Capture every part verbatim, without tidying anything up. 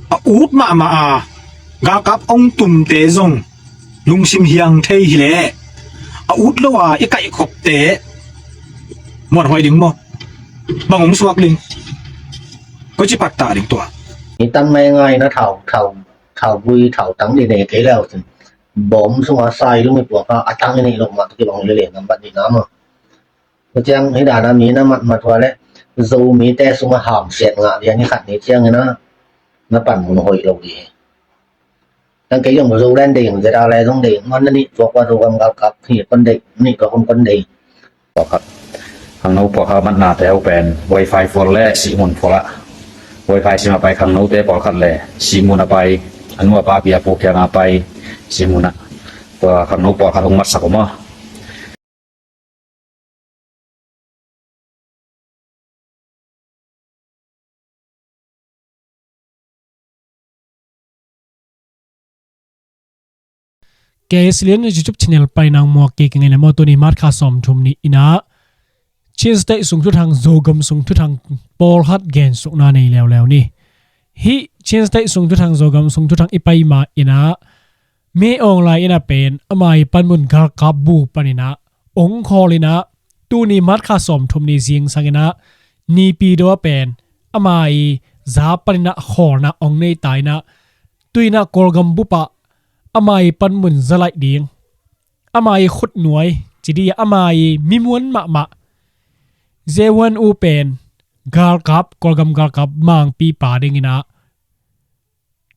A ut mahmah a galkap ong tumte zong lungsim hiang thei hileh a ut lo a i kaihkhopte muanhuai ding maw? Bang ong suak ding? Koici pattah ding tua? I tang mai ngai na thau thau thau bui thau tang di nei kei leu cin bom sunga sai lumi puak a a tang i nei lo mah tuki bang lele nambat di na maw? Tua ciang hi dana mi na matmat hua le Zomite sunga hamsiat ngah lian hi khat ni ciangin a na panmun hoih lo dih hi. Tang kei zong Zoland dei zeta lai zong dei ngon na nih tua kua Zogam galkap hi kon dei nih tua kon kon dei. Khangno puakha matnate ho pen wifi phol le sihmun phol ah wifi sim a pai khangnote pawlkhat le sihmun a pai a nu a pa pi a pu kiang a pai sihmun ah tua khangno pawlkhat hong matsak om a. K S Lian YouTube channel pai nang muak kei ka ngei le maw tuni March kha sawm thum ni inah Chin State sung thuthang Zogam sung thuthang pawlkhat gensukna nei leuleu ni. Hih Chin State sung thuthang Zogam sung thuthang i pai ma inah Me Aung Hlaing inah pen ama i panmun galkap bu paninah ong khawl inah tuni March kha sawm thum ni zingsang inah Naypyidaw pen ama i za paninah khawlna ong nei ta inah tuinah Kawlgam bupah ama i panmun zalaih ding ama i khutnuai cidi ama i mimuan mahmah Zewan U pen galkap Kawlgam galkap mangpi pa dinginah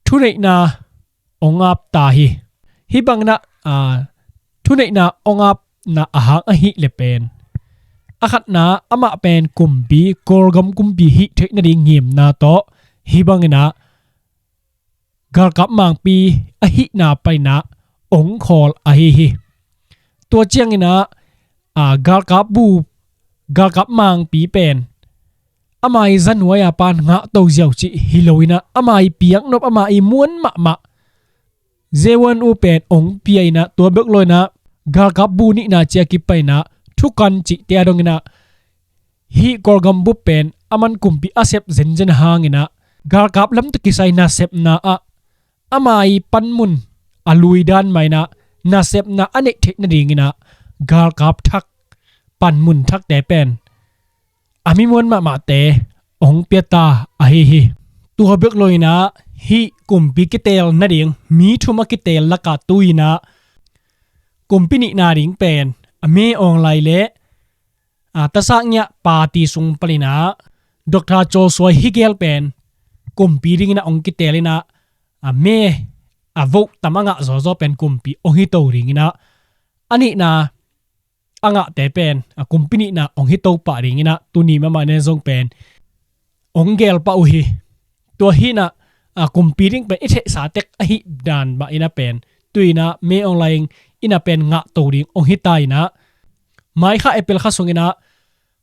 thuneihna ong ap ta hi. Hih banginah thuneihna ong apna ahang ahih le pen a khatna amah pen kumpi Kawlgam kumpi hih theih nading ngimna tawh hih banginah galkap mangpi ahihna paninah ong khawl ahi hi. Tua cianginah galkap bu galkap mangpi pen ama i zanuai a pan ngahto ziau cih hi loinah ama i piaknop ama i muan mahmah Zewan U pen ong pia inah tua bek loinah galkap bu nihna cia kipainah thukan cihte a donginah hih Kawlgam bup pen a man kumpi a sep zenzen hanginah galkap lam tawh kisai nasepna ah ama i panmun a lui dan mainah nasepna a neih theih nadinginah galkap thak panmun thakte pen a mimuan mahmahte ong piata ahi hi. Tua bek loinah hih kumpi kitel nading mi thum a kitel lakah tuinah kumpi nihna ding pen a Me Aung Hlaing le a tasak ngiah party sung paninah Doctor Kyaw Soe Hee Gel pen kumpi dinginah ong kitel inah a me a vote tam a ngah zawzaw pen kumpi ong hito dinginah a nihna a ngahte pen a kumpi nihna ong hito pah dinginah tuni mahmah nen zong pen ong gel pah uh hi. Tua hinah a kumpi ding pen i theihsa tek ahi dan mah inah pen tuinah Me Aung Hlaing inah pen ngahto ding ong hita inah maikha April kha sunginah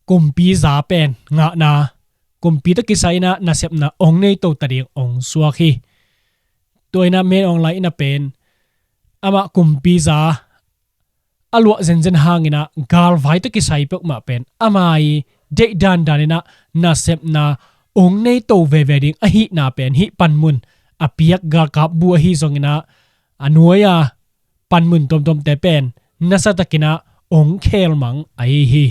kumpi za pen ngahna kumpi tawh kisai inah nasepna ong neito ta ding ong suak hi. Tua inah Me Aung Hlaing inah pen amah kumpi za a luah zenzen hanginah galvai tawh kisai peuhmah pen ama i deih dandan inah nasepna ong neito veve ding ahihna pen hih panmun a piak galkap bu ahi zonginah a nuai a panmun tuamtuamte pen nasatakinah ong khelmang ahi hi.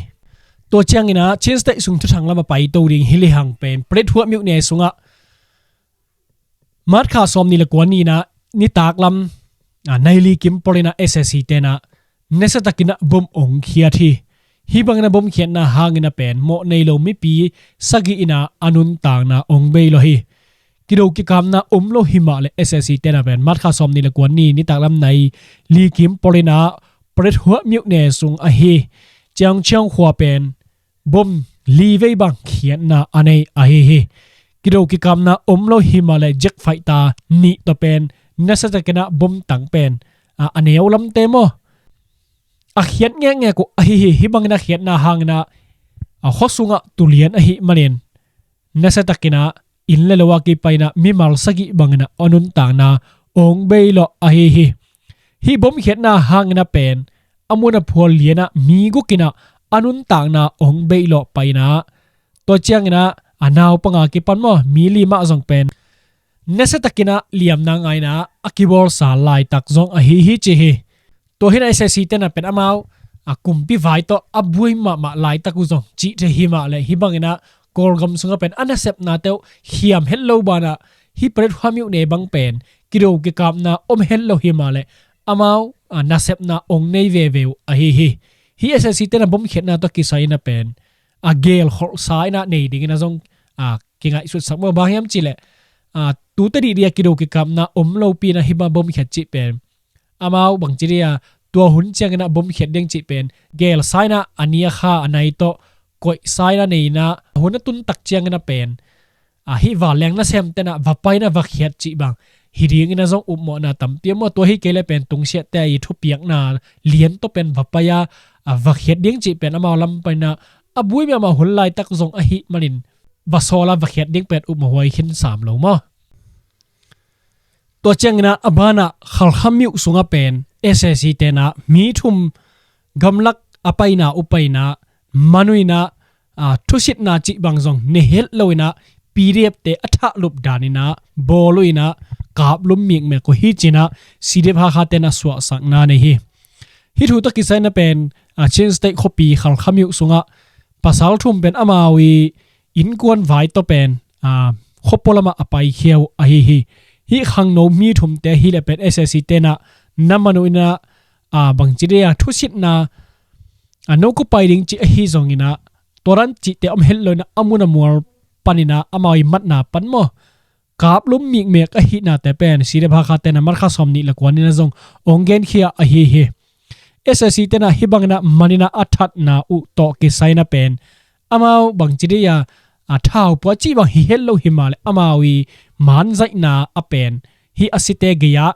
Tua cianginah Chin State sung thuthang lam a paito ding hi lehang pen Plethuah myone sungah March kha sawm ni le kua ni inah nitak lam a nai li kim pawl inah S A C tenah nasatakinah bom ong khiat hi. Hih banginah bom khiatna hanginah pen mawh nei lo mipi sagih inah a nuntakna ong bei lo hi. Kido kikamna om lo himah le S A C tenah pen March kha sawm ni le kua ni nitak lam nai li kim pawl inah Plethuah myone sung ahi Chiang Chiang khua pen bom li vei bang khiatna a nei ahi hi. Kido kikamna om lo himah le jet fighter nih tawh pen nasatakinah bom tang pen a neu lamte maw a khiat ngekngek uh ahi hi. Hih bangin a khiatna hanginah a khua sungah tulian ahih manin nasatakinah inn le lo a kipainah mimal sagih banginah a nuntakna ong bei lawh ahi hi. Hih bom khiatna hanginah pen a mun a phual lianah mi gukinah a nuntakna ong beih lawh painah tua cianginah a naupanga kipan maw mi li mah zong pen nasiatakin ah liamna ngaina a kibawlsa laitak zong ahi hi ci hi. Tua hi in ah S A C te in ah pen amau a kumpi vai tawh a buai mahmah laitak uh zong cih thei hi mah leh, hih bangin ah Kawlgam sungah pen a nasepnate uh hiam het lo banah hih Paletwa myo ne bang pen kido kikapna om het lo hi mah leh amau a nasepna ong nei veve uh ahi hi. Hih S A C te in ah bomkhiatna tawh kisai in ah pen a gel kholhsa in ah nei dingin ah zong a kingaihsutsak maw, bang hiam cih leh a tute dihdih a kido kikapna om lopi in ah hih bang bomkhiat cih pen amau bangci dih a tua hun ciangin ah bomkhiat ding cih pen gelsa in ah a ni a kha a nai tawh koihsa in ah nei in ah hun a tuntak ciangin ah pen a hih vanleng nasemte in ah va pai in ah va khiat cih bang hi dingin ah zong upmawhna tampi om maw. Tua hi kei leh pen tungsiahte a i thupiakna lian tawh pen va pai a, a va khiat ding cih pen amau lam panin ah a buai mahmah hun laitak zong ahih manin va sawl a va khiat ding pen upmawh huai khin sam lo maw. Tua ciangin ah a banah Khalkha myo sungah pen S A C te in ah mi thum gamlak a paina uh paina man uh in ah a thusitna cih bang zong ne het lo in ah P D F te a thahlup dan in ah bawl uh in ah kaplum mikmek uh hi ci in ah C D F Hakha te in ah suahsakna nei hi. Hih thu tawh kisai in ah pen a Chin State khuapi Khalkha myo sungah pasal thum pen amau i innkuan vai tawh pen a khuapua lamah a paikhia uh ahi hi. Hih khangno mi thumte ahih leh pen S A C te in ah na man uh in ah a bangci dih a thusitna a no kua pai ding cih ahi zongin ah tua dan cihte om het lo in ah a mun a mual panin ah amau i matna pan maw kaplum mikmek ahihnate pen C D F Hakha te in ah March kha sawmnih le kua ni in ah zong ong genkhia ahi hi. S A C te in ah hih bangin ah man in ah a thatna uh tawh kisai in ah pen amau bangci dih a a thau pua cih bang hi het lo hi mah leh amau i manzaihna a pen hih a site gei ah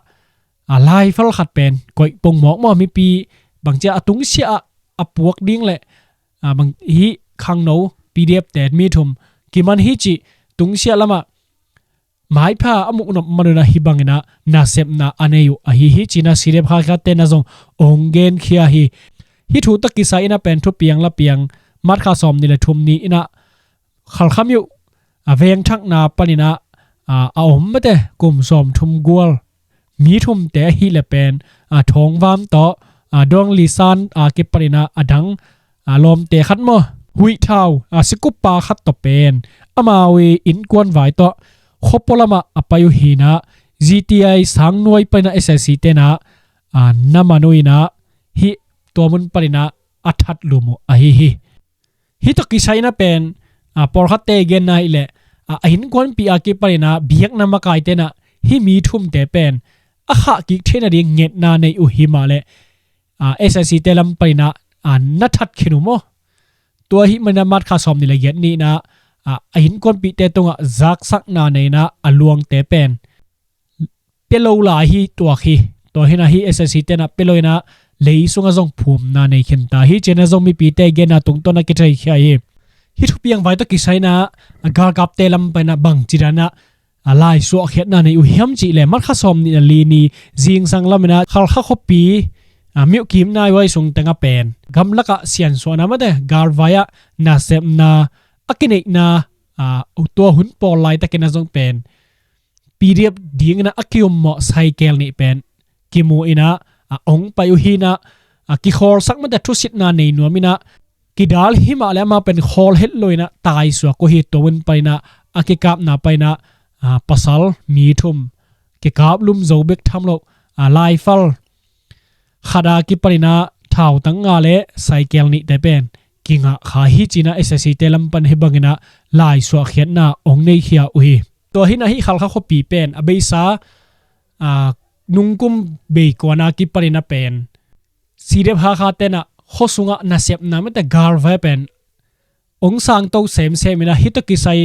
a laifal khat pen koih pongmawk maw, mipi bangci a tungsiah ah a puak ding leh a bang hih khangno P D F te mi thum kiman hi cih tungsiah lamah maipha a muhnop man uh in ah hih bangin ah nasepna a nei uh ahi hi ci in ah C D F Hakha te in ah zong ong genkhia hi. Hih thu tawh kisai in ah pen thupiang lapiang March kha sawmnih le thum ni in ah Khalkha myo a vengthakna panin ah a a om mate kum sawmthum gual mi thumte ahih leh pen a Thawngvam tawh a Dong Lisan a kipanin ah a dang a lawmte khat maw, Huihthau a sikup pa khat tawh pen amau i innkuan vai tawh khuapua lamah a pai uh hi in ah G T I Sangnuai panin ah S A C te in ah a na man uh in ah hih tua mun panin ah a thatlum uh ahi hi. Hih tawh kisai in ah pen a pawlkhatte i genna ahih leh a a innkuanpih a kipanin ah biakna makaite in ah hih mi thumte pen a khahkik theihna ding ngetna nei uh hi mah leh a S A C te lam panin ah a na that khin uh maw. Tua ahih manin ah March kha sawmnih le giat ni in ah a a innkuanpihte tungah zaksakna nei in ah a luangte pen pia lo lai hi tuak hi. Tua hi in ah hih S A C te in ah pia lo in ah lei sungah zong phumna nei khin ta hi ci in ah zong mipite i genna tungtawn ah kitheikhia hi. Hih thupiang vai tawh kisai in ah a galkapte lam panin ah bangci dan ah a laisuahkhiatna nei uh hiam cih leh March kha sawmnih le li ni zingsang lam in ah Khalkha khuapi a myo kim naihuai sung teng ah pen gamlak ah siansuahna mate galvai ah nasepna a kineihna a tua hun pawl laitakin ah zong pen P D F dingin ah a kiummawh saikel nih pen kimu in ah a ong pai uh hi in ah a kikhawlsak mate thusitna nei nuam in ah kidal hi mah leh amau pen khawl het lo in ah taisuak uh hi. Tua mun panin ah a kikapna panin ah a pasal mi thum kikaplum zo bek tham lo a laifal khat a kipanin ah thautang nga le saikel nihte pen kingah kha hi ci in ah S A C te lam pan hih bangin ah laisuahkhiatna ong neikhia uh hi. Tua hi in ah hih Khalkha khuapi pen a beisa a nungkum beikuan a kipanin ah pen C D F Hakha te in ah khua sungah nasepna mate galvai pen ong sangto semsem in ah hih tawh kisai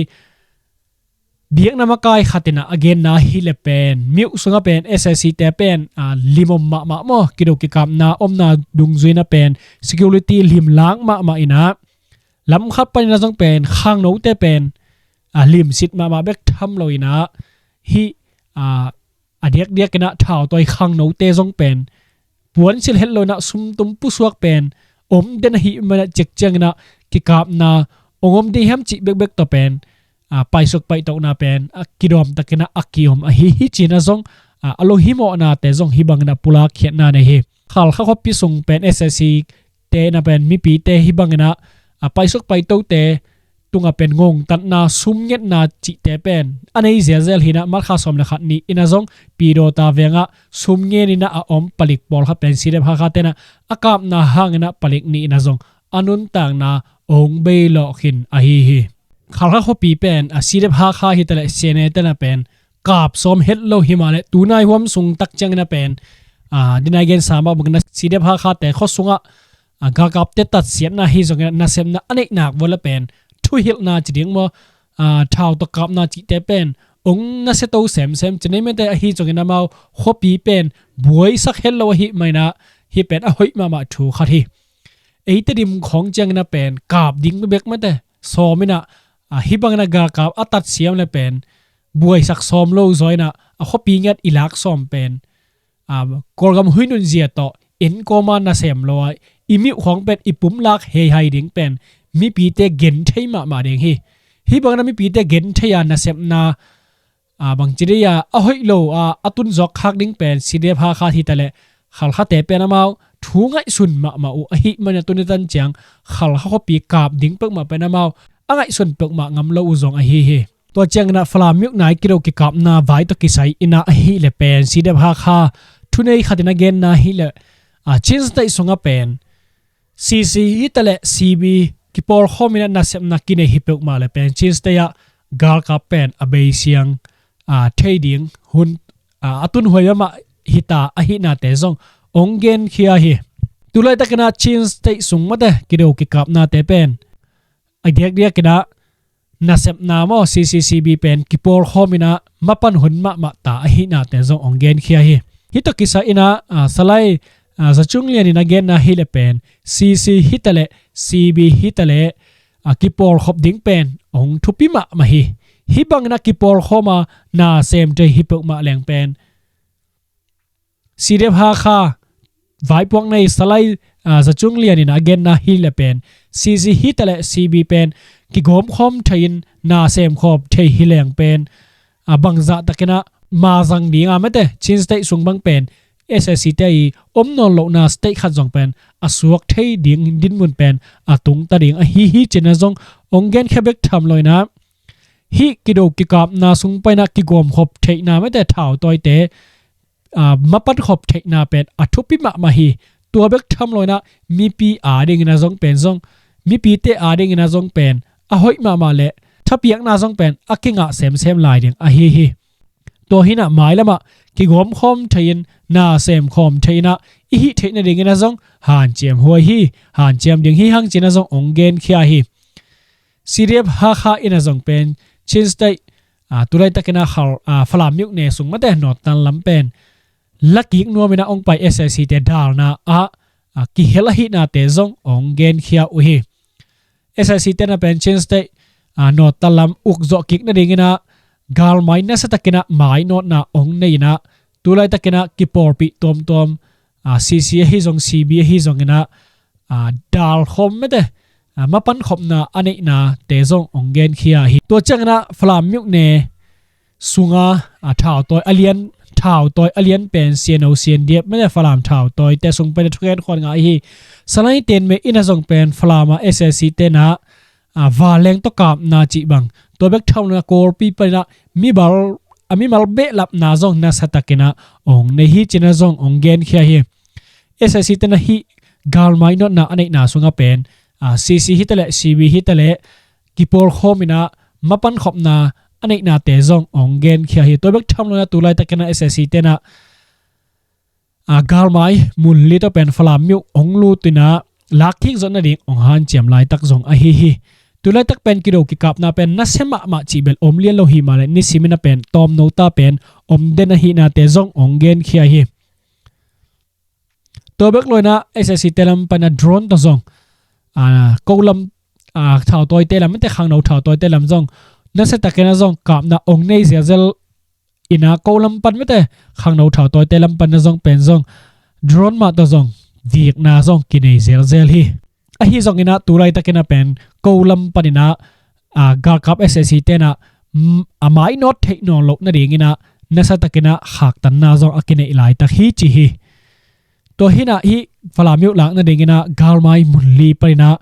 biakna makai khat in ah a genna ahih leh pen myo sungah pen S A C te pen a lim om mahmah maw, kido kikapna omna dungzui in ah pen security limlang mahmah in ah lam khat panin ah zong pen khangnote pen a limsit mahmah bek tham lo in ah hih a a diakdiak in ah thautawi khangnote zong pen puansilh het lo in ah sumtum pusuak pen om den ahih manin ah ciak ciangin ah kikapna ong om ding hiam cih bekbek tawh pen a, paisuk paitokna pen a kidawm takin a kiom ahi hi ci-in a zong, a, a lunghimawhnate zong hih bangin a pulak khiatna nei hi. Khalkha khuapi sung pen S A C te in a pen mipite hih bangin a, a, paisuk paitote tungah pen ngongtatna, sumngetna cihte pen a nei zelzel hi-in a, March kha sawm le khat ni-in a zong Pidawta vengah sumngenin a a om palik pawlkhat pen C D F Hakha te in a a kapna hangin a palik nih-in a zong a nuntakna hong beilawh khin ahi hi. Khalkha khuapi pen a C D F Hakha hi taleh C N A te in a pen kap sawm het lo hi mah leh tunai huam sung tak ciangin a pen, a, dinai gensa mah bangin a C D F Hakha te khua sungah, a, galkapte tatsiatna hi zongin a nasepna a neih nak vua leh pen thuhilhna ci ding maw, a, thau tawh kapna cihte pen hong nasia to semsem ci nei mate ahi zongin amau khuapi pen buaisak het lo ahih manin a hih pen a hoih mahmah thu khat hi. Ei Tedim khawng ciangin a pen kap ding bek mate sawm in a, a, hih bangin a galkap a tatsiam leh pen buaisak sawm lo zaw in a, a khuapi ngiat i lak sawm pen, a, Kawlgam huih nunzia tawh en kawma nasem lo a, i mih khawng pen i pum lak heihai ding pen mipite genthei mahmah ding hi. Hih bangin a mipite genthei a nasepna, a, bangci dei a, a hoih lo a, a tunzawk khak ding pen C D F Hakha hi taleh Khalkhate pen amau thu ngaihsun mahmah uh ahih manin a tuni tan ciang Khalkha khuapi kap ding peuhmah pen amau a ngaihsun peuhmah ngam lo uh zong ahi hi. Tua ciangin a Falam miuknai kido kikapna vai tawh kisai in a ahih leh pen C D F Hakha thunei khat in a genna ahih leh, a, Chin State sungah pen C C hi taleh C B kipawlkhawm in a nasepna kinei hi peuhmah leh pen Chin State ah galkap pen a beisiang, a, thei ding hun, a, a tunhuai mahmah hita ahihnate zong hong genkhia hi. Tulaitakin a Chin State sung mate kido kikapnate pen a diakdiakin a nasepna maw, C C C B pen kipawlkhawm in a mapan hun mahmah ta ahihnate zong hong genkhia hi. Hih tawh kisai in a, a, Salai, a, Za Cung Lian in a genna ahih leh pen C C hi taleh C B hi taleh, a, kipawlkhop ding pen hong thupi mahmah hi. Hih bangin a kipawlkhawm a nasem thei hi peuhmah leng pen C D F Hakha vaipuak nei Salai, a, Za Cung Lian in a genna ahih leh pen C C hi taleh C B pen kigawmkhawm thei-in nasemkhawm thei hi leng pen, a, bangzah takin a mazang ding a mate Chin State sung bang pen S A C te i om nawn lohna state khat zong pen a suak thei ding dinmun pen a tungta ding ahi hi ci-in a zong hong genkhia bek tham lo in a, hih kido kikapna sung panin a kigawmkhop theihna mate thautawite, a, mapankhop theihna pen a thupi mahmah hi. Tua bek tham lo in a mipi adingin a zong pen zong, mipite adingin a zong pen a hoih mahmah leh thapiakna zong pen a kingah semsem lai ding ahi hi. Tua hi-in a mailamah kigawmkhawm thei-in nasemkhawm thei-in a i hih theih nadingin a zong hanciam huai hi. Hanciam ding hi hang ci-in a zong hong genkhia hi. C D F Hakha in a zong pen Chin State, a, tulaitakin a Khal, a, Falam miukne sung mate Northern lam pen lakik nuam in a hong pai S A C te dalna ah, a, kihel ahihnate zong hong genkhia uh hi. S A C te in a pen Chin State, a, Northern lam ukzawh kik nadingin a galmai nasiatakin a mainawtna hong nei in a tulaitakin a kipawlpih tuamtuam, a, C C ahi zong C B ahi zongin a, a, dalkhawm mate, a, mapankhopna a neihnate zong hong genkhia hi. Tua ciangin a Falam miukne sunga, a, thautawi a lian, thautawi a lian pen C N O, C N D F mate Falam thautawite sung pen a thugen khuan ngah hi. Salai Ten Mei in a zong pen Falam a S A C te in a, a, vanleng tawh kapna cih bang, tua bek tham lo in a Kawlpi panin a mimal, a mimal behlapna zong nasiatakin a hong nei hi ci-in a zong hong genkhia hi. S A C te in a hih galmai nawtna a neihna sungah pen, a, C C hi taleh C B hi taleh kipawlkhawm in a mapankhopna a neihnate zong hong genkhia hi. Tua bek tham lo in a tulaitakin a S A C te in a, a, galmai mun li tawh pen Falam miuk hong lut in a lakkik zawh nading hong hanciam laitak zong ahi hi. Tulaitak pen kido kikapna pen nasia mahmah cih bel om lian lo hi mah leh nisim in a pen tawmno ta pen om den ahihnate zong hong genkhia hi. Tua bek lo in a S A C te lam panin a drone tawh zong, a, ko lam, a, thautawite lam mate khangno thautawite lam zong nasiatakin a zong kapna hong nei zelzel in a ko lam pan mate khangno thautawite lam panin a zong pen zong drone mah tawh zong vikna zong kinei zelzel hi. Ahi zongin a tulaitakin a pen ko lam panin a a, galkap S A C tenah, mm, a mainawt theih nawn loh nadinginah nasatakinah khaktanna zong a kineih laitak hi ci hi. Tua hinah hih Falam myo lak nadinginah galmai mun li paninah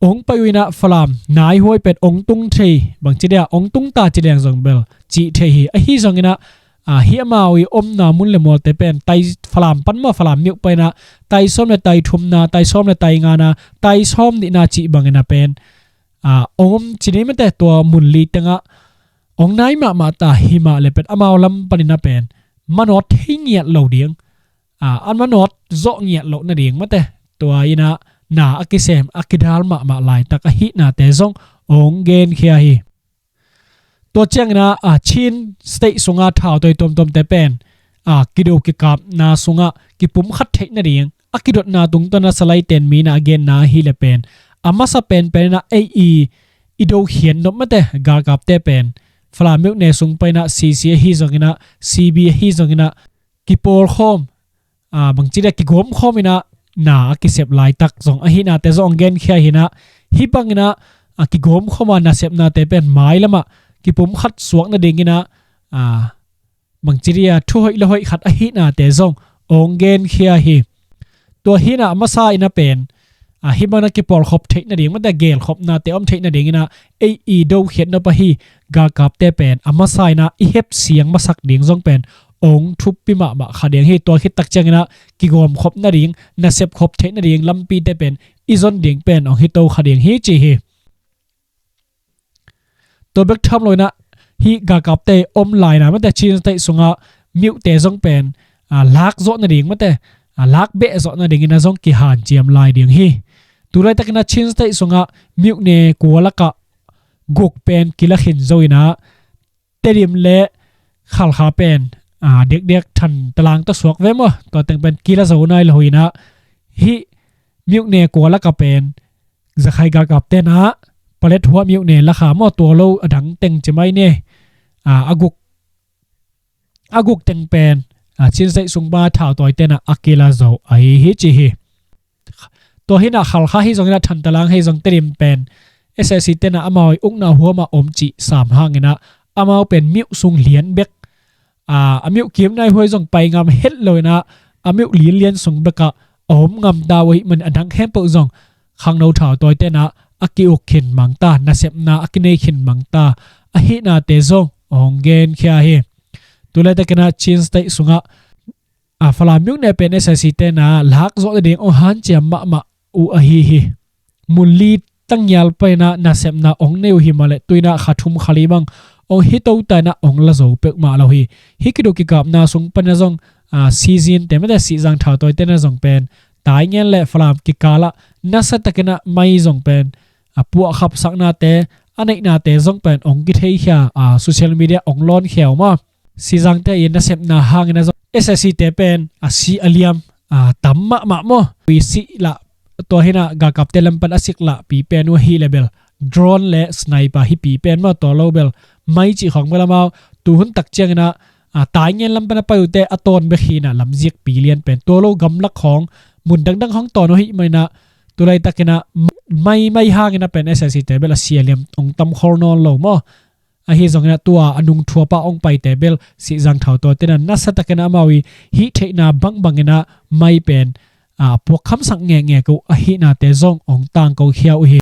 ong pai uh inah Falam naihuai pet ong tung thei, bangci dia ong tung ta ci leng zong bel cih thei hi. Ahi zonginah, a, hih amau i omna mun le mualte pen tai Falam pan mah Falam myo paninah tai sawm le tai thumna, tai sawm le tai ngana, tai sawm nihna cih bangina pen, a, ong om ci ni mate, tua mun li tengah ong nai mahmah ta hi mah le pet amau lam paninah pen manawt thei ngiat lo ding, a, an manawt zawh ngiat loh nading mate, tua inah na a kisem a kidal mahmah laitak ahihnate zong ong genkhia hi. Tua cianginah, a, Chin State sunga thautawi tuamtuamte pen, a, kido kikapna sungah kipumkhat theih nading a kidotna tungtawn a Salai Ten Min a genna ahile pen a masa penpen inah ei i, i dokhiat nop mate galkapte pen Falam myo ne sung paninah C C ahi zonginah, C B ahi zonginah, kipawlkhawm, a, bangci dia kigawmkhawm inah na a kisep laitak zong ahihnate zong ong genkhia hinah, hih banginah, a, kigawmkhawm a nasepnate pen mailamah kipumkhat suak nadinginah, a, bangci dia thuhoih le hoih khat ahihnate zong ong genkhia hi. Tua hinah a masa inah pen, a, hih bangna kipawlkhop theih nading mate gelkhopnate om theih nadinginah ei i dokhiat nop ahi galkapte pen a masa inah i hep siang masak ding zong pen ong thupi mahmah kha ding hi. Tua khittak cianginah kigawmkhop nading, nasepkhop theih nading lampite pen i zon ding pen ong hito kha ding hi ci hi. Tua bek tham loinah hih galkapte om laina mate Chin State sungah myote zong pen, a, lak zawh nading mate, a, lak beh zawh nadinginah zong kihanciam lai ding hi. Tulaitakinah Chin State sungah myo ne kua lakah guk pen kila khin zo inah Tedim le Khalkha pen, a, diakdiak Thantalang tawh suak ve maw, tua teng pen kila zo nai lo inah hih myo ne kua lakah pen Zakhai galkap tenah Paletwa myo ne lakha maw, tua lo a dang teng ci mai ne, a, a guk, a guk teng pen, a, Chin State sung pa thautawi tenah a kila zo ahi hi ci hi. Tua hinah Khalkha hi zonginah Thantalang hi zong Tedim pen S A C tenah amau i ukna huamah om cih sam hanginah amau pen myo sung lian bek, a, a myo kim naihuai zong pai ngam het loinah a myo lianlian sung bekah a om ngam ta uh ahih manin a dang khempeuh zong khangno thautawi tenah a ki-uk khin mang ta, nasepna a kinei khin mang ta ahihnate zong ong genkhia hi. Tulaitakinah Chin State sungah, a, Falam myo ne pen S A C tenah lak zawh nading ong hanciam mahmah uh ahi hi. Mun li tangial paninah nasepna ong nei uh hi mah le tuinah kha thum kha li bang ong hito ta inah ong la zo peuhmah lo hi. Hih kido kikapna sung paninah zong, a, Sizin te mate Sihzang thautawi tenah zong pen Taingen le Falam kikalah nasatakinah mai zong pen, a, puahkhapsaknate, a neihnate zong pen ong kitheikhia, a, social media ong lawnkhia uh maw. Sizangte i nasepna hangin a zong S A C te pen a si a liam, a, tam mahmah maw. Ui sih lah, tua hinah galkapte lam pan a sik lah pi pen uh ahi le bel drone le sniper hi pi pen maw, tua lo bel mai cih khawng bel amau tuhun tak cianginah, a, Taingen lam pan a pai uhte a tawn bek hinah lamziak pi lian pen tua lo gamlak khawng mun dangdang khawng tawn uh ahih maninah tulaitakinah mai, mai hanginah pen S A C te bel a si a liam ong tam khol nawn lo maw. Ahi zonginah tua a nungthuapa ong paite bel Sihzang thautawi tenah nasatakinah amau i hih theihna bangbanginah mai pen, a, puakkhamsak ngekngek uh ahihnate zong ong tangkokhia uh hi.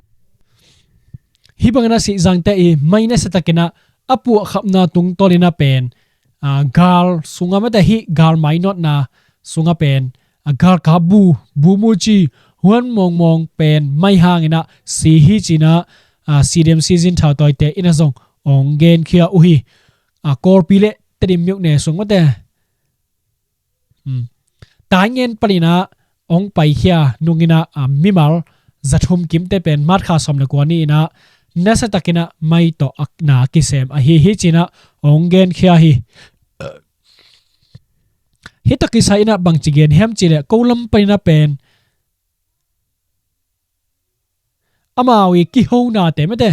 Hih banginah Sihzangte i mai nasatakinah a puahkhapna tungtawninah pen, a, gal sungah mate hih gal mainawtna sungah pen, a, galkap bu, bu muci huan mawngmawng pen mai hanginah si hi cinah, a, C D M Sizin thautawite inah zong ong genkhia uh hi. A, Kawlpi le Tedim myo ne sung mate, hmm, Taingen paninah ong paikhia nunginah, a, mimal zathum kimte pen March kha sawm le kua ni-inah nasatakinah mai tawh a na kisem ahi hi cinah ong genkhia hi. Hih tawh kisai inah bangci gen hiam cihleh ko lam paninah pen amau i kihonate mate,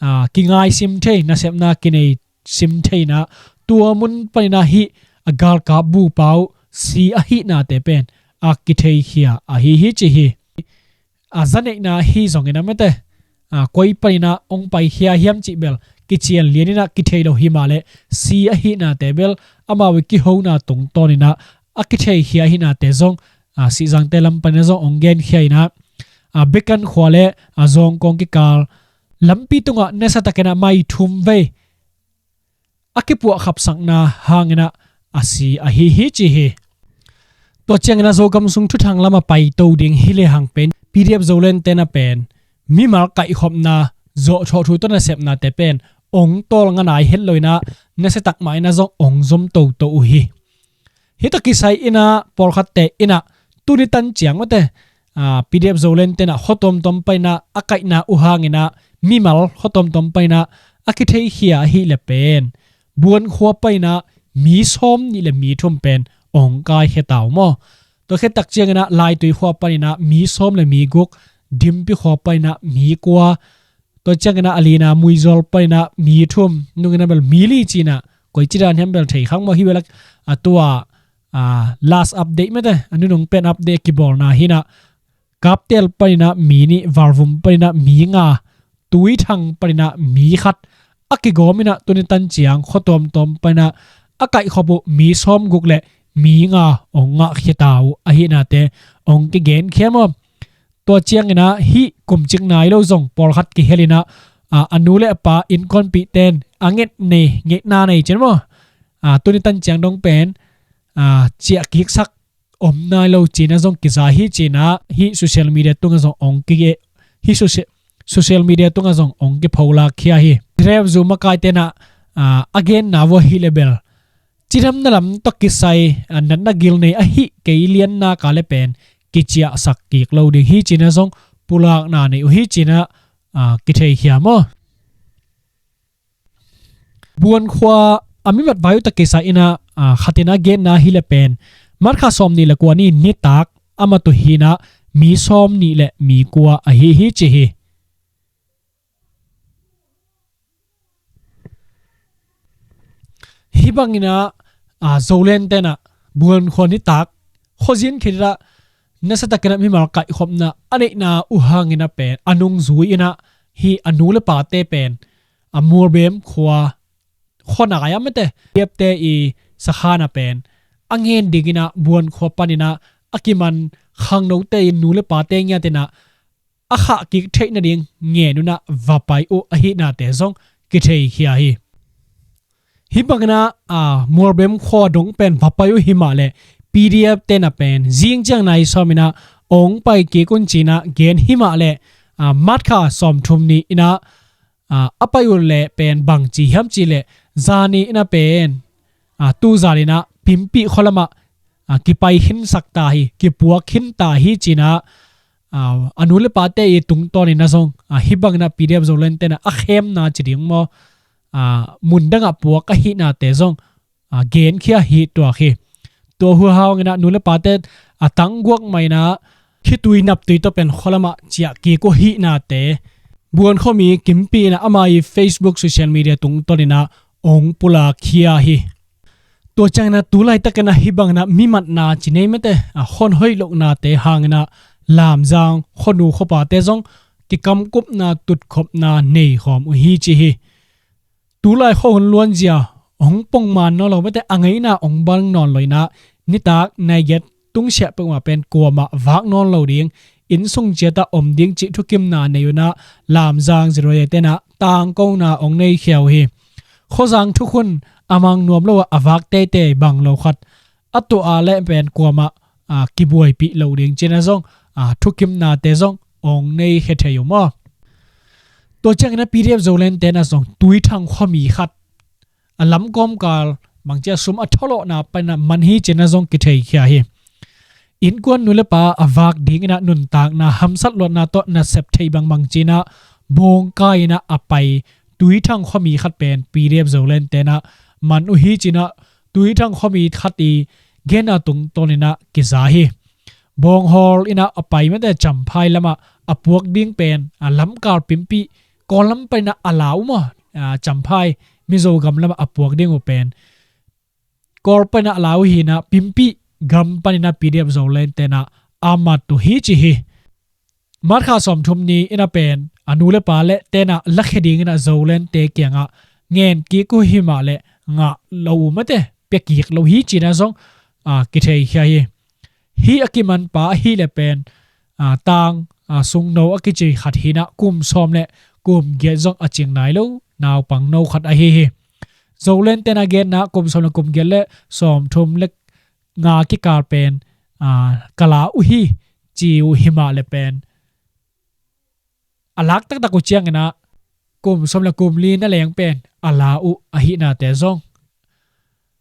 a, kingaisim thei, nasepna kinei sim thei inah tua mun paninah hih a galkap bupa uh si ahihnate pen a kitheikhia ahi hi ci hi. A zaneihna hi zonginah mate, a, koi paninah hong paikhia hiam cih bel kician lianinah kithei lo hi mah leh si ahihnate bel amau i kihona tungtawninah a kitheikhia ahihnate zong, a, Sihzangte lam paninah zong hong genkhia inah, a, Bekan khua le, a, Zawngkawng kikal lampi tungah nasiatakinah mai thum vei a kipuahkhapsakna hanginah a si ahi hi ci hi. Tua cianginah Zogam sung thuthang lamah paito ding hi lehang pen P D F Zolandte na pen mimal kaihkhopna, zawhthawh thu tawh nasepnate pen hong tawlnga nai het loinah nasiatak mah inah zong hong zom toto uh hi. Hih tawh kisai inah pawlkhatte inah tuni tan ciang mate, a, P D F Zolandte inah khua tuamtuam paninah a kaihna uh hanginah mimal khua tuamtuam paninah a kitheikhia ahih leh pen Buan khua paninah mi sawm nih le mi thum pen hong kaikhia ta uh maw? Tua khit tak cianginah Laitui khua paninah mi sawm le mi guk, Dimpi khua paninah mi kua, tua cianginah a lina Muizawl paninah mi thum, nunginah bel mi li cinah koi ci dan hiam bel thei khang maw? Hih bel a tua, a, last update mate, a nunung pen update kibawlna hinah Kaptel paninah mi nih, Valvum paninah mi nga, Tuithang paninah mi khat a kigawminah tuni tan ciang khua tuamtuam paninah a kaihkhop uh mi sawm guk le mi nga hong ngahkhia ta uh ahihnate hong kigenkhia maw? Tua cianginah hih kum cik nai lo zong pawlkhat kihelinah, a, a nu le a pa innkuanpihte in a nget nei, ngetna nei cin maw? A, tuni tan ciang dong pen, a, ciah kiksak om nai lo cinah zong kiza hi cinah hih social media tungah zong hong kige, hih socia-, social media tungah zong hong kipholak khia hi. P D F Zo makaite inah, a, a genna uh ahih leh bel cidamna lam tawh kisai, a, natna gil nei ahih kei lianna kale pen kiciahsak kik lo ding hi cinah zong pulakna nei uh hi cinah, a, kitheikhia maw? Buan khua a mimat vai uh tawh kisai inah, a, khatinah genna hi leh pen March kha sawm nih le kua ni nitak a mat uh hinah mi sawm nih le mi kua ahi hi ci hi. Hih banginah, a, Zolandte inah Buan khua nitak khuazin khit inah nasiatakinah mimal kaihkhopna a neihna uh hanginah pen a nungzui inah hih a nu le pate pen a Mualbem khua, khua nai a mate, P D F te i sakhan ah pen a ngen dinginah Buan khua paninah a kiman khangnote in nu le pate ngiatinah a khah kik theih nading ngen unah va pai uh ahihnate zong kitheikhia hi. Hih banginah, a, Mualbem khua dong pen va pai uh hi mah leh P D F te na pen zing ciang nai sawminah hong pai kik un cinah gen hi mah leh, a, March kha sawmthum ni inah, a, a pai uh leh pen bangci hiam cih leh zani inah pen, a, tu zaninah Pimpih khua lamah, a, kipai khinsak ta hi, kipuak khin ta hi cinah, a, a nu le pate i tungtawninah zong, a, hih banginah P D F Zolandte inah a khemna ci ding maw, a, mun dangah puak ahihnate zong, a, genkhia hi tuak hi. Tua uh hanginah nu le pate a tangguak mah inah khitui naptui tawh pen khua lamah ciah kik uh ahihnate Buan khuami Kimpi inah ama i Facebook social media tungtawninah hong pulak khia hi. Tua cianginah tu laitakinah hih banginah mimatna ci nei mate, a, khuan hoih lohnate hanginah Lamzang khuanu khuapate zong kikamkupna tutkhopna neikhawm uh hi ci hi. Tulai khuahun luanzia hong pongman nawn lo mate, a ngeina hong bang nawn lo inah nitak nai giat tungsiah peuhmah pen kuamah vak nawn lo ding, innsung ciatah om ding cih thukimna nei unah Lamzang ziroi tenah tangkona hong neikhia uh hi. Khuazang thukhun a mang nuam lo ah a vak teitei bang lo khat a tuah a leh pen kuamah, a, kibuaipih lo ding cinah zong, a, thukimnate zong hong neikhia thei uh maw? Tua cianginah P D F Zolandte na zong Tuithang khuami khat a lamkawmkal bangci a sum a tholawhna paninah man hi cinah zong kitheikhia hi. Innkuan nu le pa a vak dinginah nuntakna hamsat luatna tawh nasep thei bangbang cinah bawngkai inah a pai Tuithang khuami khat pen P D F Zolandte na man uh hi cinah Tuithang khuami khat i genna tungtawninah kiza hi. Bawnghawl inah a pai mate Champhai lamah a puak ding pen a lamkal Pimpih Kawl lam paninah a lau maw, a, Champhai Mizo gam lamah a puak ding uh pen Kawl paninah a lau uh hinah Pimpih gam paninah P D F Zolandte na a mat uh hi ci hi. March kha sawmthum ni inah pen a nu le pa le tenah lakhia dingin ah Zolente kiangah ngen kik uh himah le ngah lo uh mate, pia kik lo hi cina zong, a, kitheikhia hi. Hih a kimanpa ahih le pen, a, tang, a, sungno a kici khat hinah kum sawm le kum giat zong a cing nai lo naupangno khat ahi hi. Zolente na genna kum sawm le kum giat le sawmthum le nga kikal pen, a, ka la uh hi ci uh himah le pen a lak taktak uh cianginah kum sawm le kum li na leng pen a la uh ahihnate zong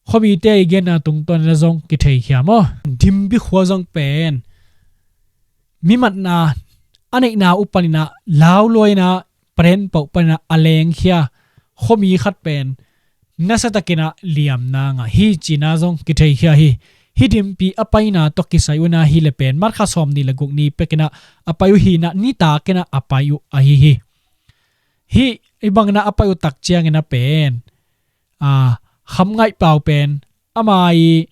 khuamite i genna tungtawn inah zong kitheikhia maw? Dimpi khua zong pen mi matna a neihna uh paninah laulua inah paren pauh paninah a lengkhia khuami khat pen nasiatakinah liamna ngah hi cina zong kitheikhia hi. Hih Dimpi a paina tawh kisai uh na hi le pen March kha sawm ni le guk ni pekinah a pai uh hinah nitakinah a pai uh ahi hi. Hih i banginah a pai uh tak cianginah pen, a, Kham Ngaih Pau pen ama i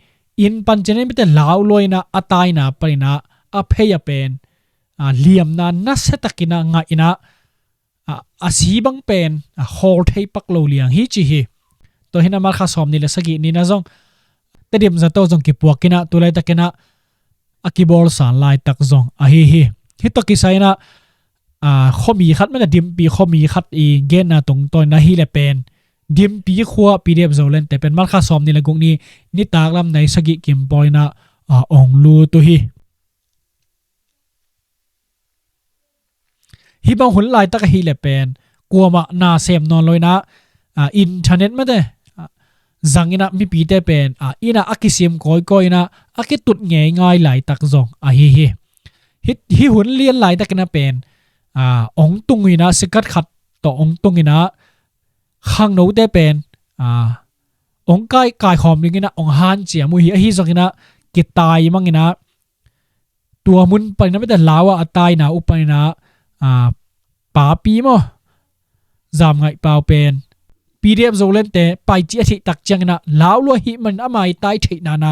inn pan cina mite laulua inah a taina paninah a phei a pen, a, liamna nasiatakinah ngah inah, a, a si bang pen, a, hawl thei pak lo liang hi ci hi. Tua hinah March kha sawm ni le sagih ni na zong Tedim zato zong kipuak inah tu laitakinah a kibawlsan laitak zong ahi hi. Hih tawh kisai inah, a, khuami khat mate, Dimpi khuami khat i genna tungtawn inah hi le pen Dimpi khua P D F Zolente pen March kha sawm ni le guk ni nitak lam nai sagih kim pawl inah, a, ong lut uh hi. Hih bang hun laitak ahih le pen kuamah na sem nawn lo inah, a, internet mate, a, zang inah mipite pen, a, innah a kisim kawikawi inah a kitut ngeingai laitak zong ahi hi. Hih, hih hun lian laitakinah pen, a, ong tung inah sikat khat tawh ong tung inah khangnote pen, a, ong kai, kaikhawm dinginah ong hanciam uh hi. Ahi zonginah kitai manginah tua mun paninah mite lau ah a taina uh paninah, a, papi maw, Zam Ngaih Pau pen P D F Zolente pai cih a theih tak cianginah laulua hih manin ama i tai theihna na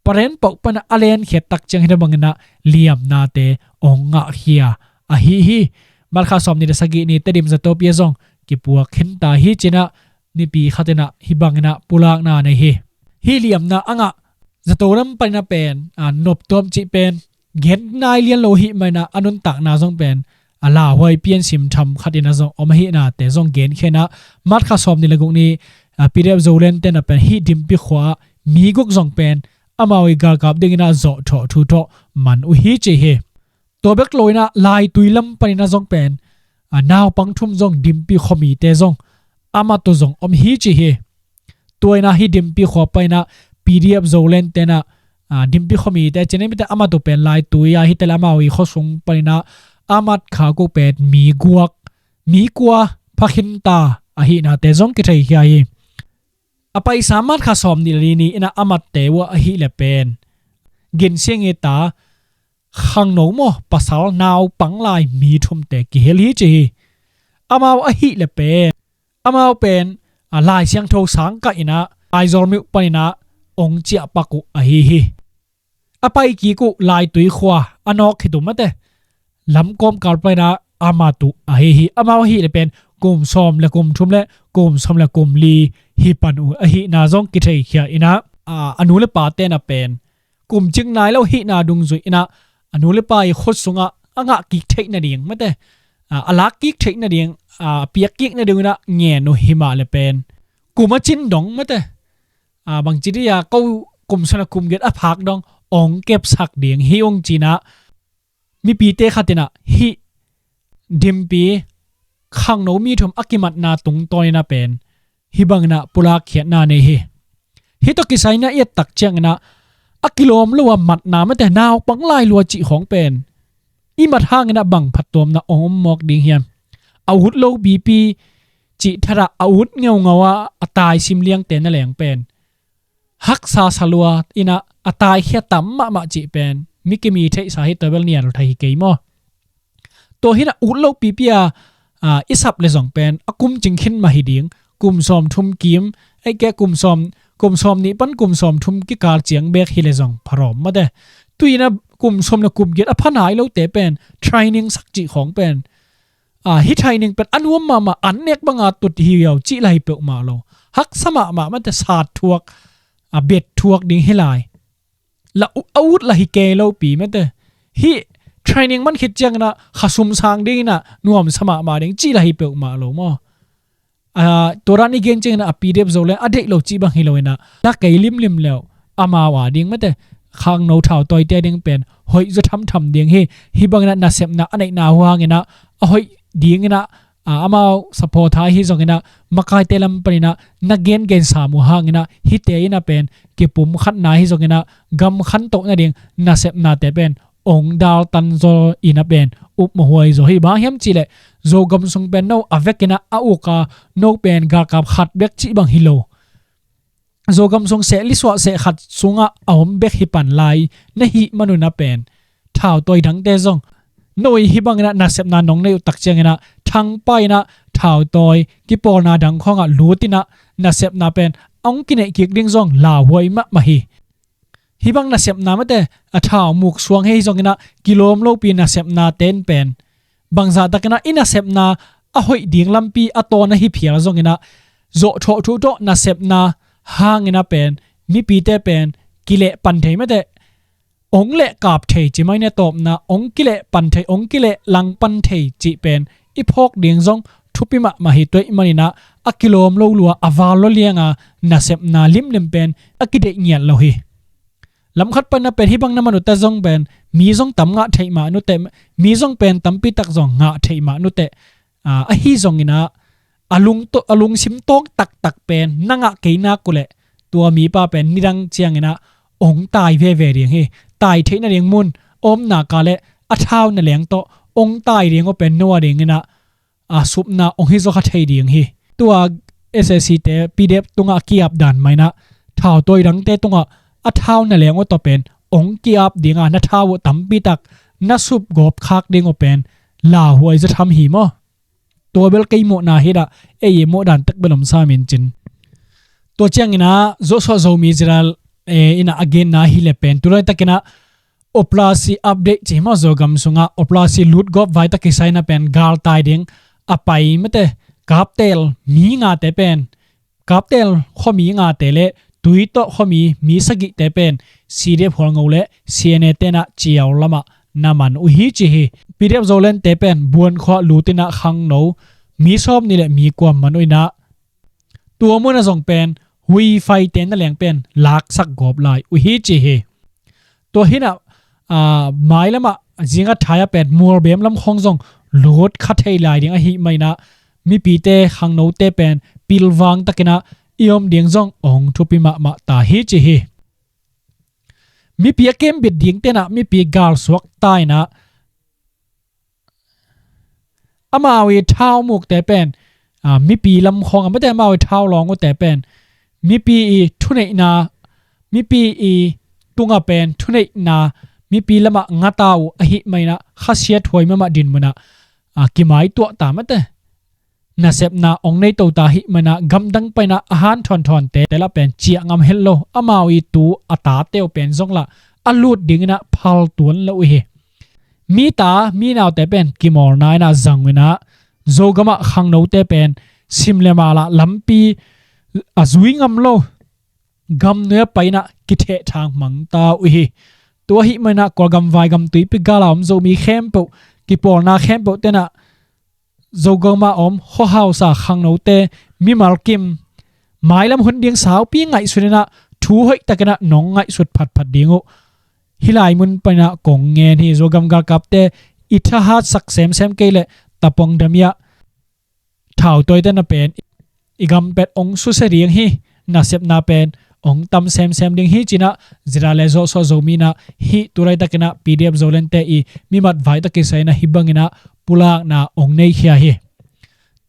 paren pauh paninah a lenkhiat tak ciang hih na banginah liamnate ong ngahkhia ahi hi. March kha sawm ni le sagih ni Tedim zato pi ah zong kipuak khinta hi cinah Nipi khatinah hih banginah pulakna nei hi. Hih liamna a ngah zato lam paninah pen, a, noptuam cih pen gen nai lian lo hih maninah a nuntakna zong pen a lauhuai piansim tham khatinah zong om ahihnate zong genkhia inah March kha sawm ni le guk ni, a, P D F Zolente na pen hih Dimpi khua mi guk zong pen amau i galkap dinginah zawhthawh thu thawh man uh hi ci hi. Tua bek lo inah laitui lam paninah zong pen, a, naupang thum zong Dimpi khuamite zong a mat uh zong om hi ci hi. Tua inah hih Dimpi khua paninah P D F Zolente inah, a, Dimpi khuamite cina mite a mat uh pen laitui a hite le amau i khuasung paninah a mat khak uh pen mi guak, mi kua pha khinta ahihnate zong kitheikhia hi. A paisa March kha sawm ni le li ni inah a matte uh ahih le pen ginsiang i ta khangno maw, pasal naupang lai mi thumte kihel hi ci hi. Amau ahih le pen, amau pen, a, Lai Siangtho sang kah inah Aizawl myo paninah ong ciah pak uh ahi hi. A pai kik uh laitui khua a nawk khit uh mate, lamkawm kal paninah a mat uh ahi hi. Amau ahih le pen kum sawm le kum thum le kum sawm le kum li hi pan uh ahihna zong kitheikhia inah, a, a nu le pa tenah pen kum cing nai lo hihna dungzui inah a nu le pa i khut sungah a ngah kik theih nading mate, a, a lak kik theih nading, a, a piak kik nading inah ngen uh himah le pen kum a cin dong mate, a, bangci dih a ko kum sawm le kum giat a phak dong ong kepsak ding hi ung cinah mipite khatinah hih Dimpi khangno mi thum a kimatna tungtawn inah pen hih banginah pulakkhiatna nei hi. Hih tawh kisai inah i et tak cianginah a kilawm lo a matna mate, naupang lailua cih khawng pen i mat hanginah bang phattuamna ong om mawk ding hiam? A ut lo pipi cih thatah a ut ngeungau a a taisim liangte na leng pen haksa salua inah a taikhia tam mahmah cih pen mi kimi theihsa hi, tua bel nial thei hi kei maw? Tua hinah ut lo pipi a, a, i sap le zong pen a kum cing khin mah hi ding, kum sawm thum kim, ei ke kum sawm, kum sawm nih pan kum sawm thum kikal ciang bek hi le zong pharawm mate. Tuinah kum sawm le kum giat a pha nai lote pen training sak cih khawng pen a, hih training pen a nuam mahmah, an nek banga tut hi uh cih la hi peuhmah lo. Haksa mahmah mate, sat thuak, a, bet thuak ding hi lai. La u-, a ut la hi kei lo pi mate. Hih training man khit ciangin ah khasum sang dingin ah nuamsa mahmah ding cih la hi peuhmah lo maw. A, tua dan i gen ciangin ah a P D F Zoland a deih lo cih bang hi lo in ah, la kei limlim leu amau a ding mate, khangno thautawite a ding pen hoih zaw thamtham ding hi. Hih bangin ah nasepna a neihna uh hangin ah a hoih dingin ah, a, amau supporter ahi zongin ah, makaite lam panin ah na gengen sam uh hangin ah, hihte in ah pen kipumkhatna ahi zongin ah, gam khantoh nading nasepnate pen ong daltan zaw in ah pen upmawh huai zaw hi. Bang hiam cihleh, Zogam sung pen no a vekin ah a uk a, no pen galkap khat bek cih bang hi lo. Zogam sung seh lisuah seh khat sungah a om bek hi pan lai na hih manun ah pen, thautawi dangte zong no i hih bangin ah nasepna nong nei uh tak ciangin ah, thangpai in ah thautawi kipawlna dang khawngah lut in ah nasepna pen ong kineih kik ding zong lauhuai mahmah hi. Hih bang nasepna mate, a thau muk suang hi zongin ah kilawm lopi nasepnate in pen, bangzah takin ah i nasepna a hoih ding lampi a tawn ahi phial zongin ah, zawh thawh thuh tawh nasepna hangin ah pen mipite pen kileh pan thei mate, ong leh kap thei ci mai ne tawpna, ong kileh pan thei, ong kileh lang pan thei cih pen i phawk ding zong thupi mahmah hi. Tua ahih manin ah a kilawm lo lua, a val lo lianga nasepna limlim pen a kideih ngiat lo hi. Lamkhat panin ah pen hih bang na man uh teh zong pen mi zong tam ngah theih mah nuteh, mi zong pen tampi tak zong ngah theih mah nuteh, a, ahi zongin ah a lung to-, a lungsim tawng taktak pen na ngah kei nak uh leh, tua mipa pen nidang ciangin ah ong tai veve ding hi. Tai theih nading mun a om nak leh a thau na leng tawh ong tai ding uh pen no a dingin ah, a, supna ong hi zaw kha thei ding hi. Tua S A C te P D F tungah a ki-ap dan mah in ah, thautawi dangte tungah a thau na leng uh tawh pen ong ki-ap ding a, na thau uh tampi tak na sup gawp khak ding uh pen lauhuai zaw tham hi maw. Tua bel kei mawhna hi dah, ei i mawh dan tek bel om sam in cin. Tua ciangin ah Zosuah Zomi General, eh, in ah a genna hi leh pen, tu laitakin ah operasi update ci hi maw, Zogam sungah operasi lutgawp vai tawh kisai in ah pen galtai ding a pai mate, Kaptel mi ngate pen, Kaptel khuami ngate leh Tuitawh khuami mi sagihte pen C D F Hualngo leh C N A te in ah ciau lamah na man uh hi ci hi. P D F Zolandte pen Buan khuah lut in ah khangno mi sawmnih leh mi kua man uh in ah, tua mun ah zong pen Hui Faite na leng pen laksak gawp lai uh hi ci hi. Tua hi in ah, a, mailamah zinga thai-a pen Mualbem lam khawng zong lut kha thei lai ding ahih manin ah, mipite khangnote pen pilvang takin ah i om ding zong ong thupi mahmah ta hi ci hi. Mipi a kembit dingte in ah mipi galsuak ta in ah, amau i thau mukte pen, a, mipi lam khawng a mate, amau i thau lawng uhte pen mipi i thuneihna, mipi i tungah pen thuneihna, mipi lamah ngata uh ahih manin ah khasiathuai mahmah dinmun ah, a, kimaituah ta mate. Nasepna ong nei to ta ahih manin ah gamdang panin ah a hanthawn thawnte te lah pen ciah ngam het lo. Amau i tu a tate uh pen zong lah a lut dingin ah phal tuan lo uh hi. Mi ta mi naute pen kimawlna in ah zang uh in ah, Zogamah khangnote pen sim le mal ah lampi a zui ngam lo, gamnuai ah pai in ah kithehthang mang ta uh hi. Tua ahih manin ah Kawlgam, Vaigam, Tuipi gal a om Zomi khempeuh, kipawlna khempeuhte in ah Zogamah om khuahausa khangnote, mimal kim, mailam hun ding saupi ngaihsut in ah thu hoih takin ah nong ngaihsut phatphat ding uh. Hih lai mun panin ah kong ngen hi. Zogam galkapte, i thahatsak semsem kei leh Tapong Dam ah thautawite in ah pen i gam pen ong susia ding hi. Nasepna pen ong tam semsem ding hi ci in ah, Zira le Zosuah Zomi in ah hih tu laitakin ah P D F Zolandte i mimat vai tawh kisai in ah hih bangin ah pulakna ong neikhia hi.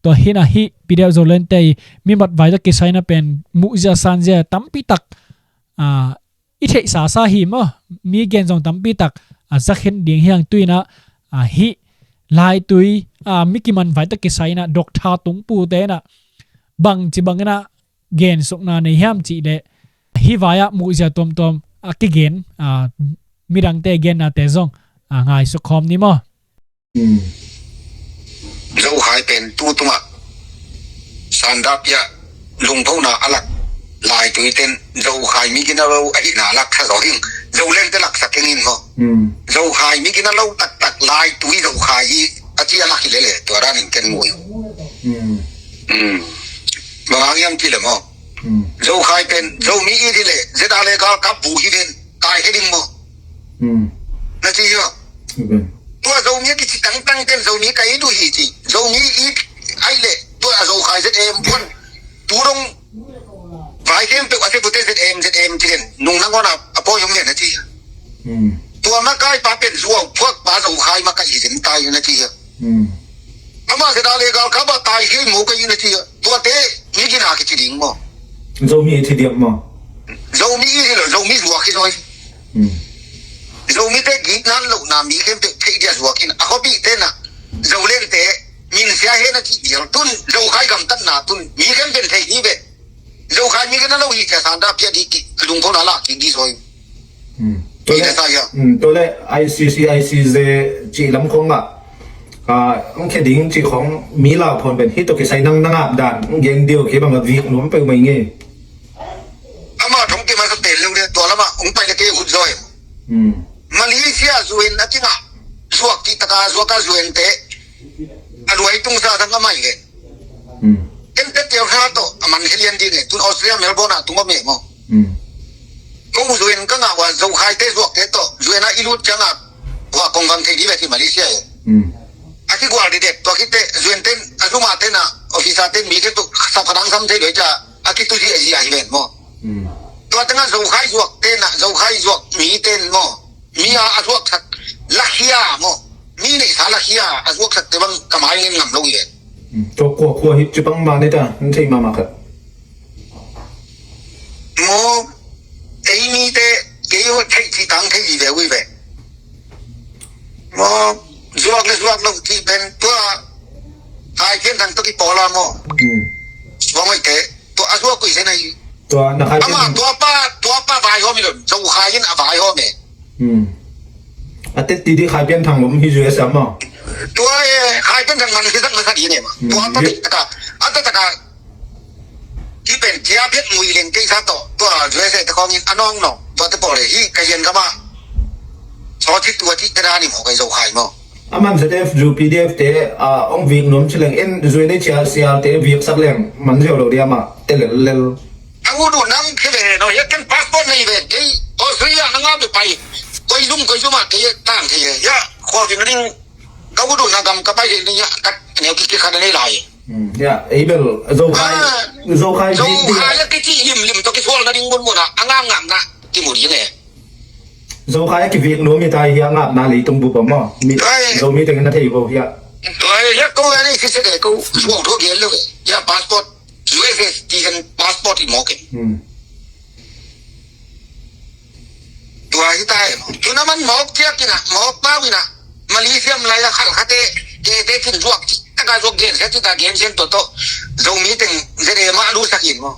Tua hi in ah hih P D F Zolandte i mimat vai tawh kisai in ah pen muhzia sanzia tampi tak, a, i theihsa sa hi maw. Mi gen zong tampi tak, a, zakhen ding hi hang. Tu in ah, a, hih laitui, a, mi kiman vai tawh kisai in ah Doctor Tung Pu te in ah bangci bangin ah gensukna nei hiam cih leh, hih vai ah muhzia tuamtuam a kigen, a, midangte gennate zong, a, ngaihsuk khawm ni maw. Hmm. Zokhai pen tu tungah Sandapia lungphona a lak laitui ten Zokhai mi gina lo ahihna lak tha zaw hing. Zolengte laksak keng in maw? Zokhai mi gina lo taktak laitui Zokhai hi a ci a lak hi lele, tua danin ken mu hi. Bang hang hiam ci le maw? Zokhai pen Zomi it hi le, zeda le galkap bu hi ven, kai he ding maw? Na ci hi maw? Tua Zomi a kici tangtang ten Zomi ka it uh hi ci. Zomi it ai le, tua Zokhai Z M puan tu dong vai khempeuh a se pute Z M, Z M ci den. Nung nangawn a, a pawi hong lian a ci. Tua makai pa pen zuau phuak pa Zokhai makai hi zen tai na ci. Amah zeda le galkap a tai hi mu ka hi na ci. Tuate mi gina kici ding maw? Zomi it hi diam maw? Zomi it hi lo, Zomi zuak hi zaw hi. Zomite gik nan lohna mi khempeuh theih dia zuak in a khuapihte na. Zolengte min sia he na cih dial tun, Zokhai gamtatna tun mi khempeuh thei hi ve. Zokhai mi gina lo hi cia Sandapia di ki lungphona lak ki di zaw hi. Tua le, tua le I C C, I C J cih lam khong ah, ah, ang khe ding cih khong mi lau phon pen hih tawh kisai nang na ngap dan ang gen diu kei bang a vik nuam peuh mai nge. Ama thong kei masa pen lo le tua lama ung pai le kei hut zaw hi. Malaysia zuan a kingah zuak cih taka zuak a zuante a luai tungsa sang a mai le. Ken tete kha tawh a man khe lian ding e, tun Australia Melbourne ah tung om e maw? Ko zuan ka ngah ua Zokhaite zuakte tawh zuan a i lut ciangah ua kong vang thei dih ve ti Malaysia e. A kigual didek tua khite zuanten a zuma tena officer ten mi khe tuk sap khadang sam thei doi ca a kitu zia zia hi ven maw? Tua tengah Zokhai zuak tena Zokhai zuak mi ten maw? Mi a a zuaksak lakhia maw? Mi neihsa lakhia a zuaksakte bang ka mai ngen ngam lo hi ve. Tua kua kua hi cipang ma neta an thei mama khat. Maw, ei mite kei ho thei ci tang thei hi ve ui ve. Maw, zuak le zuak lo ci pen tua Khai Pian Thang tua ki pawl a maw? Suang oi te tua a zuak ui se na hi. Tua na Khai Pian Thang. Ama tua pa, tua pa vai hom hi lo, Zokhai in a vai hom e. A teti di Khai Pian Thang lom hi zui a sa maw? Tua e, Khai Pian Thang man hi zak na sa di ne maw? Tua ta ti taka, a ta taka. Hi pen kia piat mui leng kei sa tawh tua U S A te khawngin a nawng nawng tua te pawl e hi ka hian kama. Saw cik tua cik te dani maw kai Zokhai maw? A man Z F U P D F te a ong vik nuam ci leng en zui nei cia sial te vik sak leng man ziau lo dia ma te lel lel. A ngu du nang khi ve no ya ken passport nei ve kei Australia na nga be pai. Koi zum koi zum a kei tang kei ya khua vin ring. Ka ngu du na gam ka pai ding ya ka neu ki ki kha nei lai. Ya, ei bel Zokhai, Zokhai vik ding. Zokhai a kici limlim tawh kisual nading munmun ah a ngakngakna kimu ding e. Zokhai a kivik nuam hi ta hi a ngakna leitung bup a maw? Zomi tengin na thei bo hi a. Tua hi a ko a nei sisek e ko suang thu gen lo e. Ya passport, U S S citizen passport i mawk e. Tua hi ta e maw? Tuna man mawk ciak ina mawk pau ina Malaysia mlai a khalkhate kete kin zuak ci taka zuak gen sia ci ta gen sian toto Zomi teng zede ma lu sakin maw?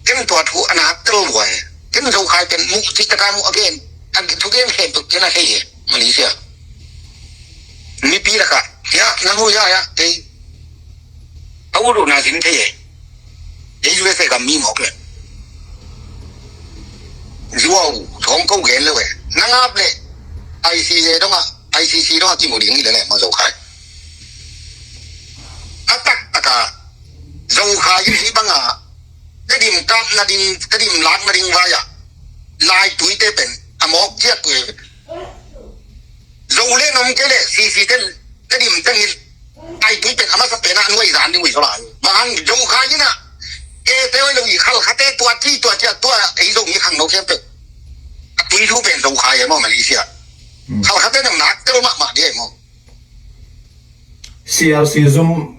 Ken tua thu a nak tel lua e. Ken Zokhai pen mu ci taka mu a gen a thu gen khen tuk ken a hei e Malaysia. Mipi laka ya na mu ya ya kei. A ulu na zin thei e. Ei U S A gam mi mawk le. Zuau thong ko gen le we. Na ngap le. I C J donga, I C C donga kimu ding hi le le ma Zokhai. A tak taka Zokhai hi banga. Tedim kap nading, tedim lak nading vaya. Lai tui te pen. A mawk ciak we. Zo le nom ke le C C ten tedim tengin ai tui pen a masa pen a nuai zan ding ui zo lai. Bang hang Zokhai ina ke te oi lo i khalkhate tua ti tua tia tua ei Zomi khangno khempeuh. A tui thu pen Zokhai e maw Malaysia. Khalkhate nang nak te lo mahmah dia e maw. C R C zum.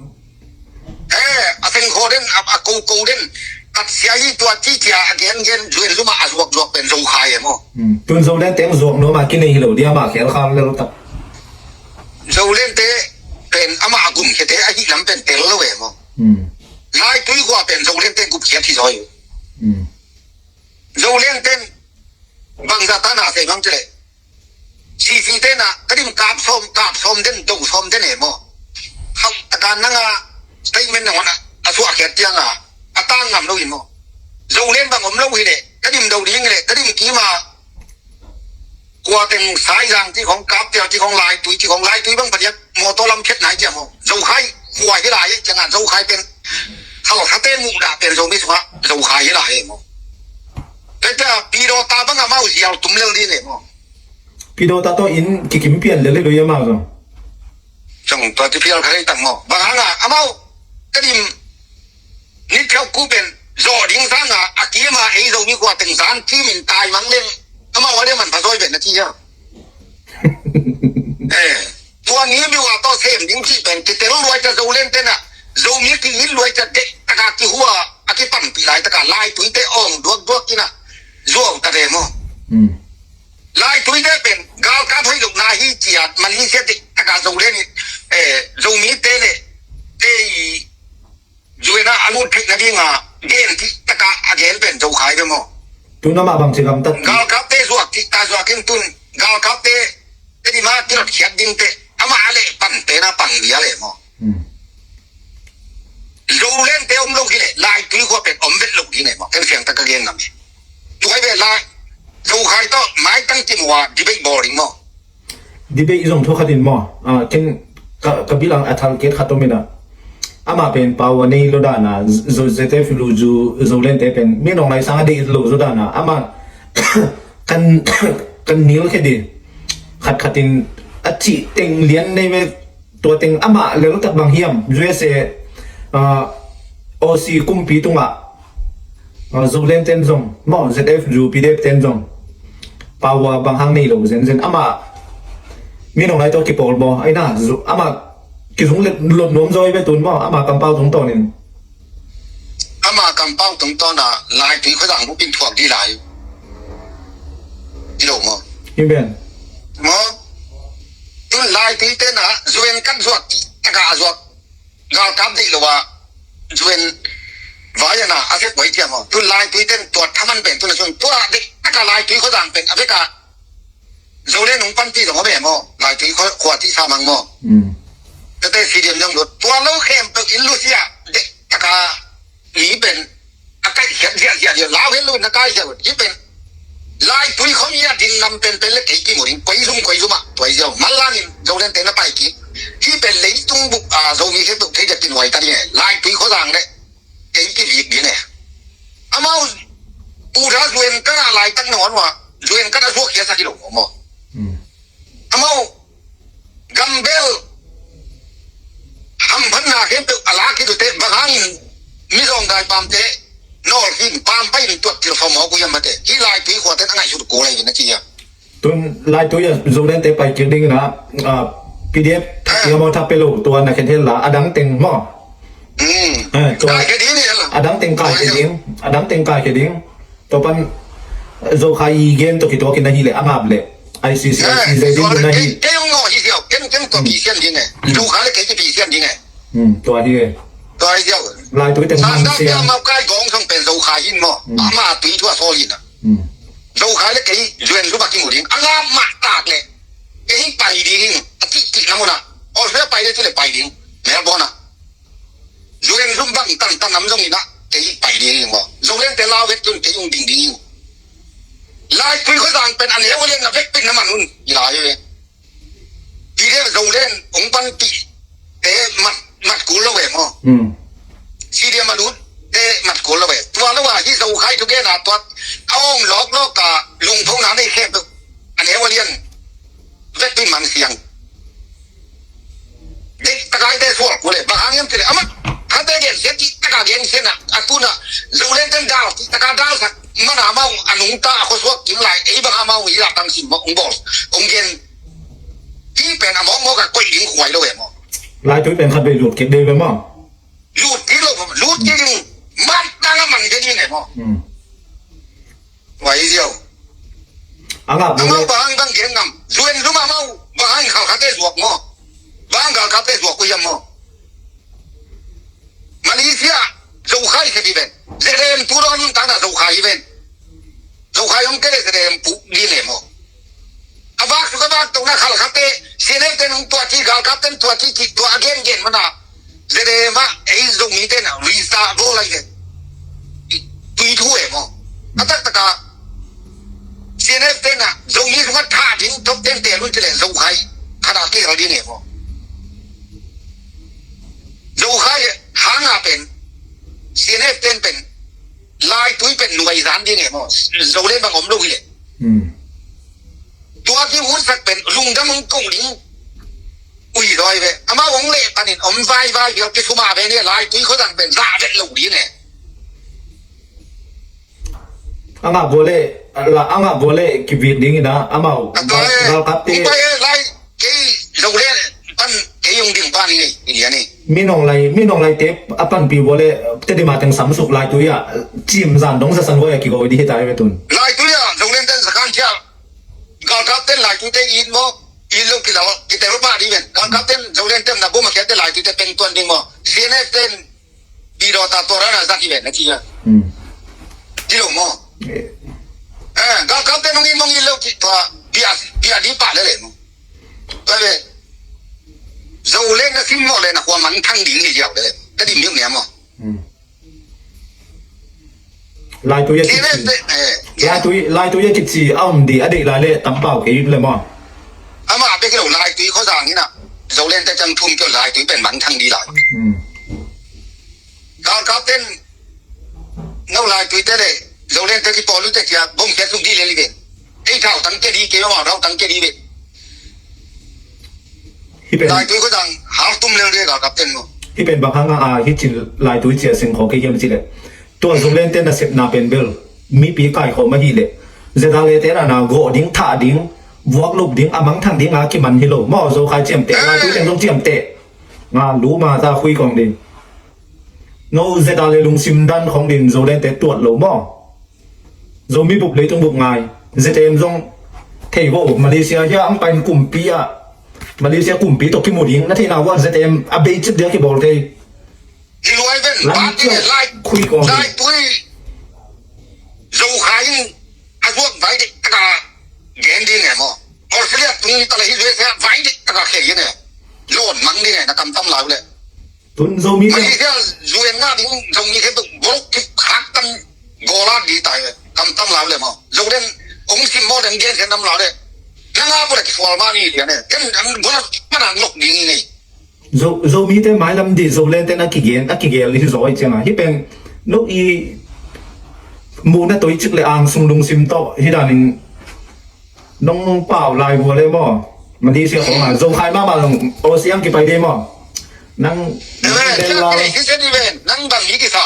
Eh, a sengkhaw den, a, a koko den. Kat sia hi tua ci cia a gen gen zuel zuma a zuak zuak pen Zokhai e maw. Tun Zolen teng zuak nuam a kinei hi lo dia ma khel khal lel tak. Zolen te pen ama a gum khete a hi lam pen tel lo e maw. Lai tui khua pen Zolen te gup khiat hi zoi. Zolen ten bangza ta na se bang cile. C C Tenah Tedim kap sawm, kap sawm den, do sawm den e maw. Hauh taka nanga statement nangawn a suahkhiat cianga a tang ngam lo in maw. Zoland bang om lo hileh Tedim do ding hileh Tedim kima kua teng Saizang ci khong, Kaptial ci khong, Laitui ci khong, Laitui bang padiak mawtaw lam phiat nai ciang maw. Zokhai khua hi lai e cianga Zokhai pen halkhate muhdah pen Zomi sungah Zokhai hi lai e maw. Kata pidawta bang amau zial tum lel ding e maw. Pidawta tawh inn kikim pian lel hi lo hi amau zong. Zong tua ti phial kha lei tang maw. Bang hanga amau Tedim ni thiau ku pen zawh ding sanga a kima ei Zomi khua teng zan kimin tai mang leng amau a le man pha zawi pen a ci hia. Eh, tua ni biu a tawh sem ding cih pen kitel luai ta Zoland tenah Zomi ki it luai ta dek taka kihua a kipanpih lai taka Laitui te awng duakduak inah zuau ta de maw. Laitui te pen galkap hoi lo na hi ciat Malaysia dek taka Zoland in, eh, Zomi te le ei zuena a lut theih nadinga gen dih taka a gen pen Zokhai ve maw. Tun amah bang ci gamtat galkapte zuak dih ta zuak in tun galkapte Tedim a kilot khiat dingte amah a leh pan tena pan dia le maw. Zolandte om lo hileh Laitui khua pen om vet lo ding e maw. Ken fiang taka gen ngam e. Tukai ve lai Zokhai tawh maitang ci mua debate bawl ding maw. Debate zong thukhat in maw. Ah, ken ka, ka bilang a thal ket khat om inah amah pen pau a nei lo dana Zo, ZF luzu Zolandte pen minong lai sanga deih lo zo dana amah kan, kan nil khe di khatkhat in a cih teng lian nei ve. Tua teng amah leltak bang hiam USA, ah, Aussie kumpi tungah, ah, Zoland ten zong maw ZF zu PDF ten zong pau a bang hang nei lo zenzen amah minong lai tawh kipawl maw aina amah kizung lot nuam zawi ve tun maw amah kampau tungtawnin. Ama kampau tungtawna Laitui khuazang bupin thuak di lai. I lo maw? Hi ben. Maw? Tun Laitui tena zuen kat zuak taka a zuak galkap deih lo a zuen vaiana a sek wai tia maw? Tun Laitui ten tua thaman pen tuna sun tua deih taka Laitui khuazang pen a veka Zoland nung panti zong a ve maw? Laitui khua ti sa mang maw? Tete sidiam zong lut tua lo khempeuh in lusia dek taka mi pen a kaihkhiat ziahziah dia lau hen lo in a kaihkhiat hi pen. Laitui khom ia din lam penpen le kei kimu ding koi zum koi zuma tuai ziau manlangin Zoland te na pai ki hi pen leitung buk a Zomi khempeuh thei dia kinuai ta ding e Laitui khuazang le kei kivik ding e. Amau pu da zuen kana laitak na wan wa zuen kana zuak khia sa kilo maw? Amau gambel hamphatna khempeuh a lak hi tute bang hangin mizawng dai pamte nawlkhin pampai in tuat til fam hawk uh hiam mate hi Laitui khuaten a ngaihsut kul ahi na ci hiam? Tun Laitui a Zolandte pai kik dingin a PDF ia maw thap pe lo tua na khen hel la a dang teng maw? Tua a dang teng kai khe ding a dang teng kai khe ding. Tua pan Zokhai i gen tawh kituakin ahi leh a ngap leh ICC ICJ ding un ahi. Kei ong ngawh hi ziau ken ken tua pi sian ding e. Zokhai le kei ki pi sian ding e. Tua hi e. Tua hi ziau. Laitui teng man sian. Maukai gawng song pen Zokhai hin maw ama tui thua sawl hin a. Zokhai le kei zuen zu bak kimu ding a ngap mah tak leh kei pai ding hin a tihkik na mun a. Australia pai le ci le pai ding Melbourne a. Zuen zum bang tan tan nam zong inah kei pai ding hi maw? Zoland te lau het tun kei ung ding ding hi. Laitui khuazang pen a neu a lian na vek pen na man un i lai ve. Pide Zoland ung pan ti te mat mat kul lo ve maw? Sidia malut te mat kul lo ve. Tua lo a hi Zokhai tu gen a tua a ong lawk lawk a lungphona nei khempeuh a neu a lian vek pen man siang. Dei takai te sual kule bang hang hiam tile amat hate gen sia ti taka gen sia na a tuna Zoland ten dal ti taka dal sak mana mau a nungta a khuasuak kim lai ei bang amau i la tang sim ong bol ong gen ti pen a mawk mawk a koih ding khuai lo em maw? Laitui pen khat vei lut kik dei ve maw? Lut kik lo lut kik ding mat tang a man gen ding em maw? Wai ziau. Angap amau bang bang gen ngam zuen zum amau bang khalkhate zuak maw? Bang galkapte zuak uh hiam maw? Malaysia Zokhai khe hi ven. Zedem tu dong tana Zokhai hi ven. Zokhai hong kele Zedem pu di le maw? A vak suka vak tokna khalkhatte, C N F te nung tua ci, galkapten tua ci, ci tua a gengen mana. Zede mah ei Zomite na restart bawl lai ve. Tui thu e maw. A taktaka C N F te na Zomi sungah tha ding top ten te lun ci le Zokhai khana kei ral ding e maw. Zokhai hanga pen C N F ten pen Laitui pen nuai zan ding e maw. Zolen bang om lo hi le. Tua ki hun sak pen lungdam hong kong ding. Ui dawi ve. Amau hong leh panin om vaivai vial kisuma ve ni Laitui khuazang pen za vet lo ding e. A ngah bua le, a ngah bua le kivit ding ina amau galkapte. Lai kei Zolen pan kei hong ding pan i nei i ni. Minong lai, minong lai te a panpi bua le Tedim a teng samsuk Laitui a cim zan dong zasan huai a kigawi di hita i ve tun. Laitui a Zolen ten zakan cia. Galkapten Laitui te it maw? It lo kila kitel pa di ven. Galkapten Zolen ten na buma kiate Laitui te pengtuan ding maw? C N F ten Pidawta tua rana zak hi ve na ci a. Ci lo maw? Galkapte nung in mong in lo ci tua pia di pah lele maw? Tua ve. Zo le na sim maw le na khua mangthang ding hi ziau lele. Ka dim ning nia maw? Laitui a kici. Laitui a kici a om di a deih lai le tampau kei le maw? Ama bek lo Laitui khuazang ina. Zolen te cang thum kio Laitui pen mangthang di lai. Galkapten no Laitui te le Zolen te kipawl lu te cia bom kia suk di le li ven. Ei thau tang ke di ke ma thau tang ke di ve. Laitui khuazang hal tum le le galkapten no. Hi pen bang hanga a hi cin Laitui cia sing kho ke hiam ci le. Tua Zolen te na sepna pen bel mipi kai kho ma hi le. Zeda le te na na go ding tha ding vuak lup ding a mangthang ding a kiman hi lo. Maw Zokhai ciam te Laitui teng zong ciam te. Nga lu ma ta khui kong ding. No zeta le lungsim dan khong din Zolen te tuat lo maw? Zomi bup leitung bup ngai Z M zong thei vo Malaysia hia ang pain kumpi ah Malaysia kumpi tawh kimu ding na theihna uah Z M a bei cip dia kibawl thei. Hi luai ven party ne lai khui kong lai tui Zokhai in a zuak vai dek taka gen ding e maw? Australia tung tala hi zuai sia vai dek taka khel ding e. Lon mang ding e na kamtam lai le. Tun Zomi te Malaysia zuan nga ding Zomi te tuk borok kip khak tam gola di tai kam tam lau le maw. Zoden ong sim maw den gen sen nam lau le. Nanga pura ki sual ma ni dia ne. Ken ang bona mana nok ding ni. Zo Zomi te mailam di Zolen te na kigen a kigel hi zoi chenga hi pen no i mu na toi chik le ang sung lung sim to hi danin. Nong pau lai vua le maw? Malaysia khong a Zokhai mahmah zong Aw siang kipai dei maw? Nang nang bang hi kisa.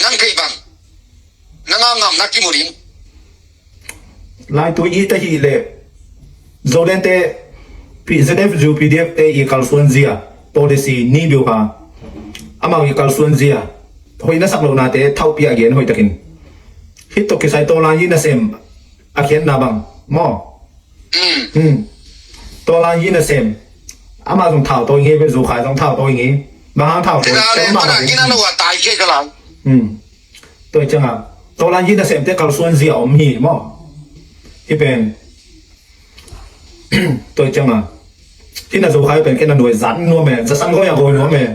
Nang kei bang. Nang a ngam nak kimu ding. Lai tui i ta hi le Zolen te P Z F zu P D F te i kalsuan zia policy ni biu ha. Amau i kalsuan zia. Hoi na sak lo na te thau pia gen hoi takin. Hit to kisai to lai i na sem. A khiatna bang maw? Tawlan yi na sem. Amah zong thau tawi nge, Zokhai zong thau tawi nge. Bang hang thau tawi nge. Tawi cianga tawlan yi na sem te kalsuan zia om hi maw? Hi pen tawi cianga hi na Zokhai pen kena nuai zan nuam e, zasan goi a goi nuam e.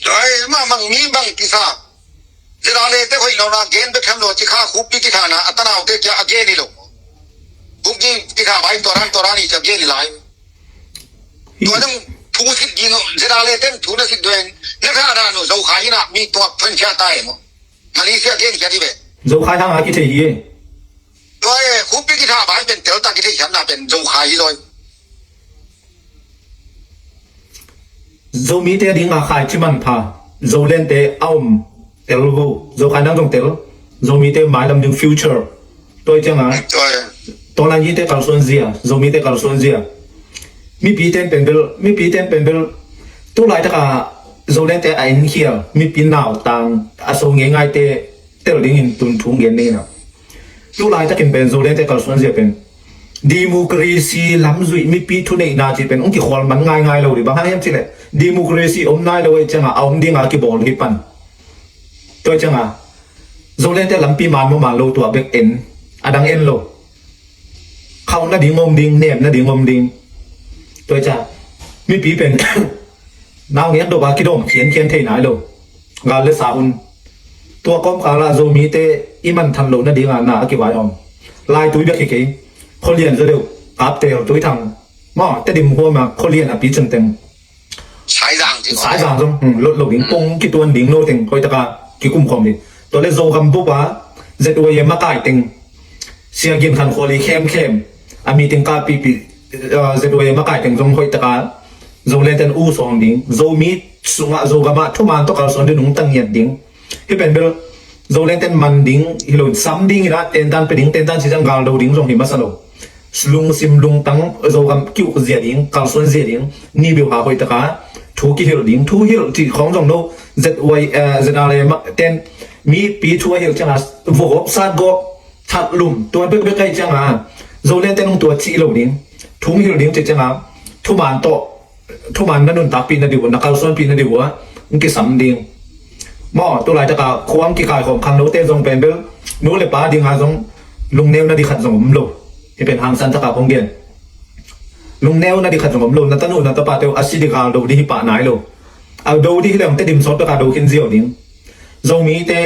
Tawi mah mang mi bang kisa. Zidale te hoih lo na gen bek hem lo ci kha khuppi kithana a tanau te kia a gen hi lo. Khuppi kitha bai toran toran hi cia gen hi lai. Tua dang thu sit ding zidale ten thu na sit duen na tha da no Zokhai ina mi tua phen cia ta e mo. Malaysia gen kia di be. Zokhai hang a kithei hi e. Tua e khuppi kitha bai pen tel ta kithei hiam na pen Zokhai hi zoi. Zomite a dinga khaici manpha Zolente a om tel vo. Zokhai nang zong tel. Zomite mailam ding future. Tua cianga Tawlan yite kalsuan zia, Zomite kalsuan zia. Mipi ten penbel, mipi ten penbel. Tulaitaka Zolente a enkhial mipi nautang a so ngeingaite tel dingin tun thu gen nina. Tulaitakin pen Zolente kalsuan zia pen democracy lamzuih mipi thuneihna cih pen hong kikhual man ngaingai lo dih. Bang hang hiam cihleh democracy om nai lo ahih cianga a om dinga kibawl hi pan. Tua cianga Zolente lampi man maw man lo tua bek en a dang en lo. Auh nading om ding, nem nading om ding. Tua hi ciang mipi pen nau ngiat dop a kidawm khiankhian thei nai lo. Gal le sa hun tua kawmkal ah Zomite i manthan loh nading a na a kivaihawm. Laitui bek hi kei, khualian zaw deuh, Kaptel, Tuithang, maw, Tedim huam a khualian a picing teng Saizang ci ko. Saizang zong, hmm, lot lo ding, hmm, pong kituan ding lo teng hoih taka kikum khawm ding. Tua le Zogam bup a Z Y M a kai teng Sia Gin Khan Khuali khemkhem a meeting ka pipi, uh, Z Y M a kai teng zong hoih taka Zoland ten u sawng ding. Zomi sungah Zogam ah thuman tawh kalsuan ding nungta ngiat ding. Hih pen bel Zoland ten man ding hi lo, sam ding hi na, tentan pe ding, tentan ci ciang gal do ding zong hi masa lo. Lungsim lungtang Zogam kiuk zia ding, kalsuan zia ding, ni biu ha hoih taka thu kihilh ding, thu hilh cih khawng zong lo, Z Y, eh, Z R M ten mipi thu a hilh cianga vogop sat gawp that lum, tua bekbek ahi cianga Zoland ten hong tua cih lo ding, thu hong hilh ding cih cianga thuman tawh thuman na nuntakpih na dih uh, na kalsuanpih na dih uh a hong kisam ding. Maw, tu laitaka khua hong kikaikhawm khangnote zong pen bel nu le pa dinga zong lungneu na dih khat zong om lo. Hih pen hangsan taka kong gen. Lungneu na dih khat zong om lo, na tanu na tapate uh a si dih gal do dih hi pah nai lo. A do dih hi leng Tedim sawt beka do khin ziau ding. Zomite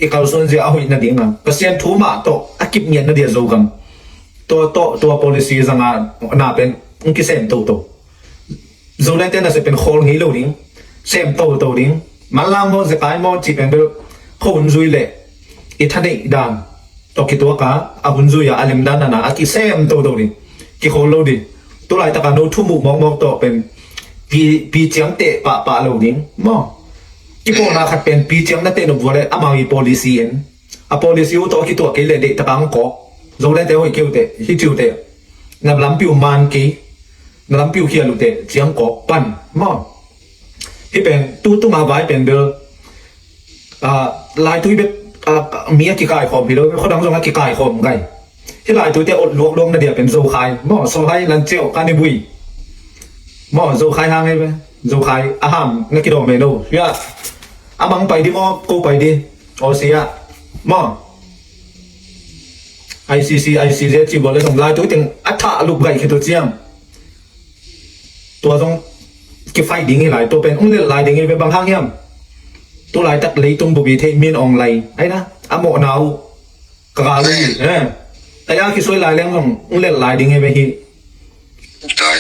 i kalsuan zia a hoih nadinga Pasian thu mah tawh a kip ngiat na dih a Zogam tua tawh tua policy zanga na pen hong kisem toto. Zoland te nasep pen khawl ngei lo ding, sem toto ding. Manlang maw, zekai maw cih pen bel khuahun zui le i thaneih dan tawh kituaka a hun zui a, a lim dan nana a kisem toto ding. Kikhawl lo ding. Tu laitaka no thu muh mawkmawk tawh pen pi, pi ciang teh pahpah lo ding maw. Kipawlna khat pen pi ciang na teh nop vua le amau i policy en. A policy uh tawh a kituak kei le deih taka hong kawk. Zoland te hoih kei uh teh, hi ci uh teh. Na lampi uh man kei, na lampi uh khial uh teh ciang kawk pan maw. Hih pen tu tunga vai pen bel, ah, laitui bek, ah, mi a kikaikhawm hi lo, khuadang zong a kikaikhawm gai. Hih laitui te ot luak luak na dia pen Zokhai maw, Sawhai, Lanciau, Kanibui maw, Zokhai hang ei ve. Zokhai a ham na kidawm ei lo. Hia a mang pai di maw, ko pai di. Aw sia maw. I C C, I C J cih bual le zong laitui teng a thah lup gaih khit uh ciang tua zong kifaih ding hi lai, tua pen hong lelh lai ding hi ve, bang hang hiam? Tu laitak leitung bup i theih Min Aung Hlaing ahi na, a mawhna uh ka gal uh hi. Eh. Taya kisuai lai leng zong hong lelh lai ding hi ve hi. Tua,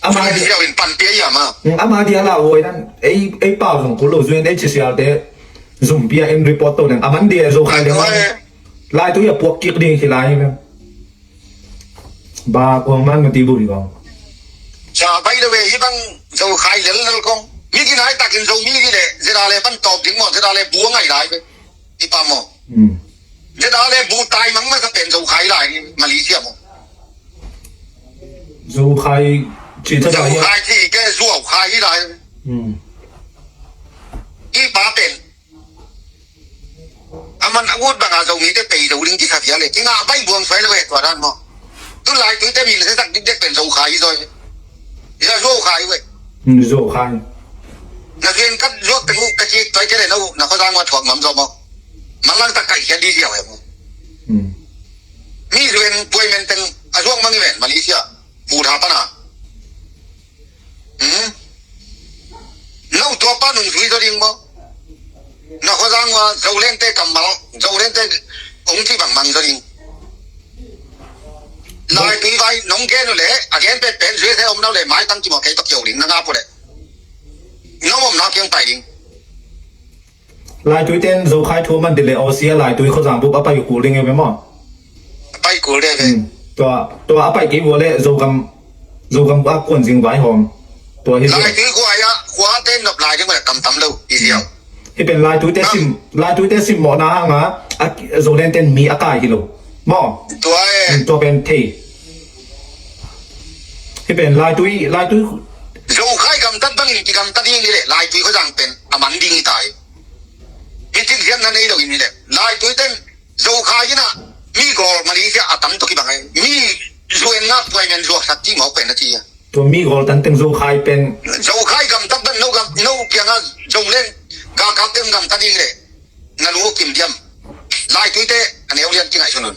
ama, ama dia, ama dia la uai nan ei, ei pau zong kul lo, U N H C R te zumpi a en report to ding. Aman dia Zokhai le man laitui a puak kik ding hi lai hi ve. Ba kuang man mati bu di kong. Sa bai le ve hi bang Zokhai lel lel kong. Mi ki nai takin Zomi ki le zera le pan top ding maw, zera le bu ngai lai ve. I pa maw. Hmm. Zera le bu tai mang masa pen Zokhai lai Malaysia maw. Zokhai ci ta Zokhai ci ke Zokhai lai. Hmm. I pa pen. Aman a ut banga Zomite pei lo ding kisa sia le. Kinga bai buang suai lo e tua dan maw. Tu laitui te min se sak dik dek pen Zokhai zoi. Ina Zokhai ve. Hmm, Zokhai. Na zuan kat zuak teng uh ka cik toi kele na uh na khuazang ua thuak ngam zaw maw. Manlang tak kaih khiat di ziau e maw. Hmm. Mi zuan puai men teng a zuak mang i ven Malaysia. Pu tha pana. Hmm? Na uh tua pa nung zui zaw ding maw. Na khuazang ua Zolente kammal, Zolente ong ci bangmang zaw ding. Laitui vai nong gen uh le a gen penpen zuai se om nau le maitang ci maw kei tawh kiau ding na ngap uh le. Nong omna kiang pai ding. Laitui ten Zokhai thu a man dih le aw sia laitui khuazang bup a pai uh kul ding e ve maw. A pai kul ding e ve. Hmm. Tua, tua a pai kei vua le Zogam, Zogam a kuan zing vaihawm. Tua hi zia. Laitui khua a, khua ten nop lai ding vua le tamtam lo hi zia. Hi pen laitui te sim, laitui te sim mawhna hanga a Zoland ten mi a kai hi lo. Maw. Tua e. Hmm, tua pen thei. Hi pen laitui, laitui. Zokhai gamtat bangin kigamtat ding hi le laitui khuazang pen a man ding hi tai. Hi cik ziatna nei lo in hi le laitui ten Zokhai ina mi gawl Malaysia a tam tawh kibang ai. Mi zuenna puai men zuaksak ci mawk pen a ci a. Tua mi gawl tan teng Zokhai pen. Zokhai gamtat dan no gam, no kianga Zoland galkap ten gamtat ding le. Na lu kim diam. Laitui te a neu lian ci ngai sunun.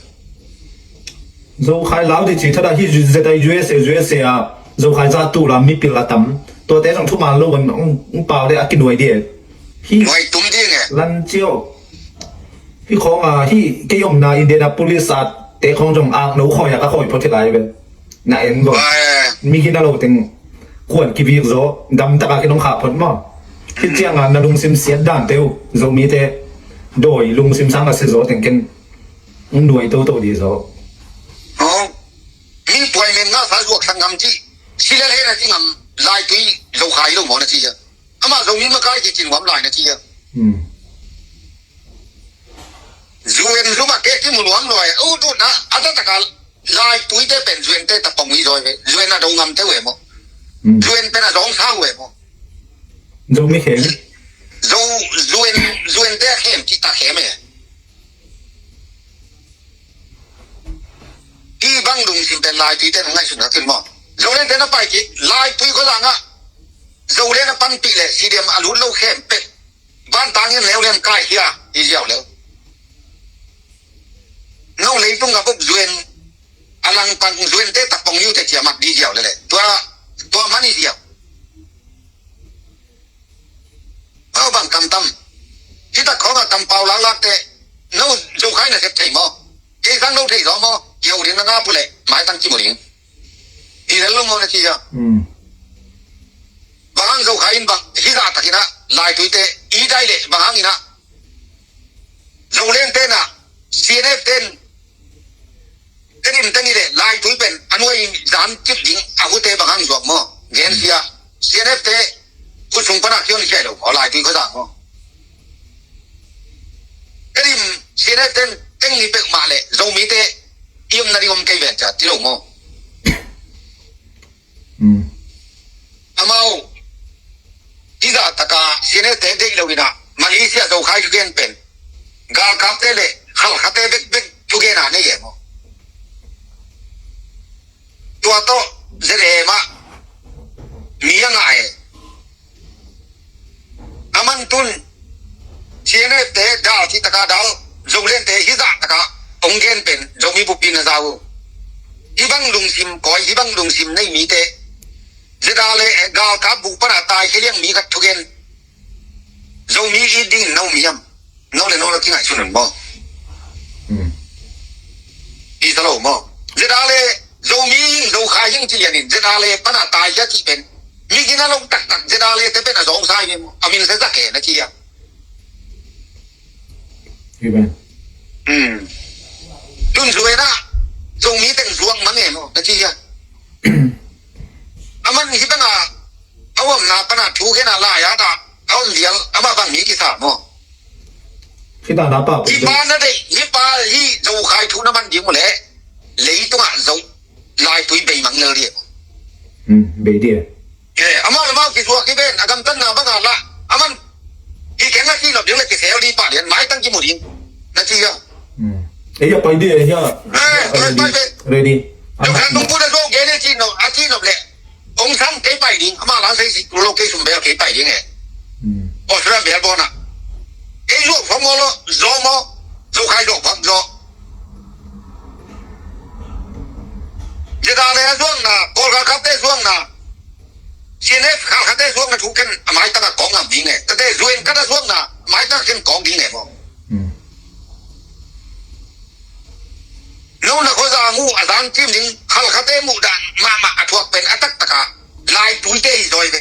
Zokhai lau dih ci thada hi, Z I U S A, U S A a Zokhai za tu la mipil a tam. Tuate zong thuman lo van ong pau le a kinuai dih. Hi nuai tum dih nge. Lan cio. Hi khong a hi kei omna Indianapolis a te khong zong ak no khoi a ka khoi pho thilai ve. Na en bo. Mi gina lo teng kuan kivik zo dam taka kinong kha phot maw. Hi cianga na lungsim siat dan teu Zomite doi lungsim sang a si zo teng ken. Nuai toto dih zaw. Aw, mi puai men nga sa zuak sang ngam ci. Silel he na ci ngam lai tui Zokhai lo maw na ci a. Ama Zomi makai ci cin ngam lai na ci a. Zuen zuma ke ci mu nuam nuai. U tu na a ta taka lai tui te pen zuen te ta pong i zoi ve. Zuen a do ngam te we maw. Zuen pen a zong sa we maw. Zomi khem. Zo zuen zuen te khem ci ta khem e. Hi bang lungsim pen lai tui ten ngaihsun kha kin maw. Zolen ten a pai kik lai tui khuazang ah Zolen a panpih le sidem a lut lo khempeuh vantang in leulem kai hia hi ziau leu. No leitung a bop zuen a langpang zuen te tapong yu te ciamat di ziau lele tua tua mani ziau. Aw bang kamtam. Hita khawng a kampau laklak te no Zokhai na sep thei maw? Kei sang lo thei zaw maw? Kiho ding na nga pule maitang kimu ding. I lel lo maw na ci a. Bang hang Zokhai in bang hizah takin ah laitui te i dai le bang hang in ah Zoleng ten ah C N F ten Tedim teng i le laitui pen a nuai zan kip ding a hute bang hang zuak maw? Gen sia C N F te khut sung pana kion kiai lo maw laitui khuazang maw? Tedim C N F ten teng ni pek mah le Zomite i omna ding om kei ven ca ti lo maw? Amau i zah taka C N F te deih lo in ah Malaysia Zokhai thugen pen galkapte le khalkhate bekbek thugen a nei e maw? Tua tawh Z A M ah mi a ngah e. Aman tun C N F te dal cih taka dal Zoleng te hizah taka hong gen pen Zomi buppi na za uh. Hibang lungsim kawi hibang lungsim nei mite zeda le galkap buh pana tai kheliang mi khat thugen Zomi it dingin no mi hiam? No le no lo kingaihsun un maw? I sa lo maw? Zeda le Zomi hing Zokhai hing ci lianin zeda le pana tai khia cih pen mi gina lo taktak zeda le te pen a zong sai mi maw? A min sa zak e na ci hiam? Amen. Tun zuena Zomi teng zuak mang e maw na ci hiam? Aman hi banga a uamna pana thu kena lai a ta a om dial ama bang mi kisa maw? Hi ta na pa hi pa na dei hi pa hi Zokhai thu na man ding mu le leitungah Zo laitui bei mang lel dia. Bei dia. Ama lama kisuak hi ben a gamtan na banga la aman hi keng a kilop ding le kisel di pa lian maitang kimu ding na ci a. Ei a pai dia hi a. Ready. Dong kan dong pun a zo gene ci no a ci nop le. Ong sam kei pai ding ama la sei si lo kei sum bel kei pai ding e. Australia bel bona. Ei zuak fam lo zo mo. Zokhai zuak fam zo. Zeda le a zuakna Kawlgakapte zuakna C N F khalkhate zuakna thu ken a maitang a kawk ngam ding e. Tate zuin kata zuakna a maitang a ken kawk ding e maw? No na khuazang uh a zan kim ding khalkhate muhdah mahmah a thuak pen a taktaka laituite hi zawi ve.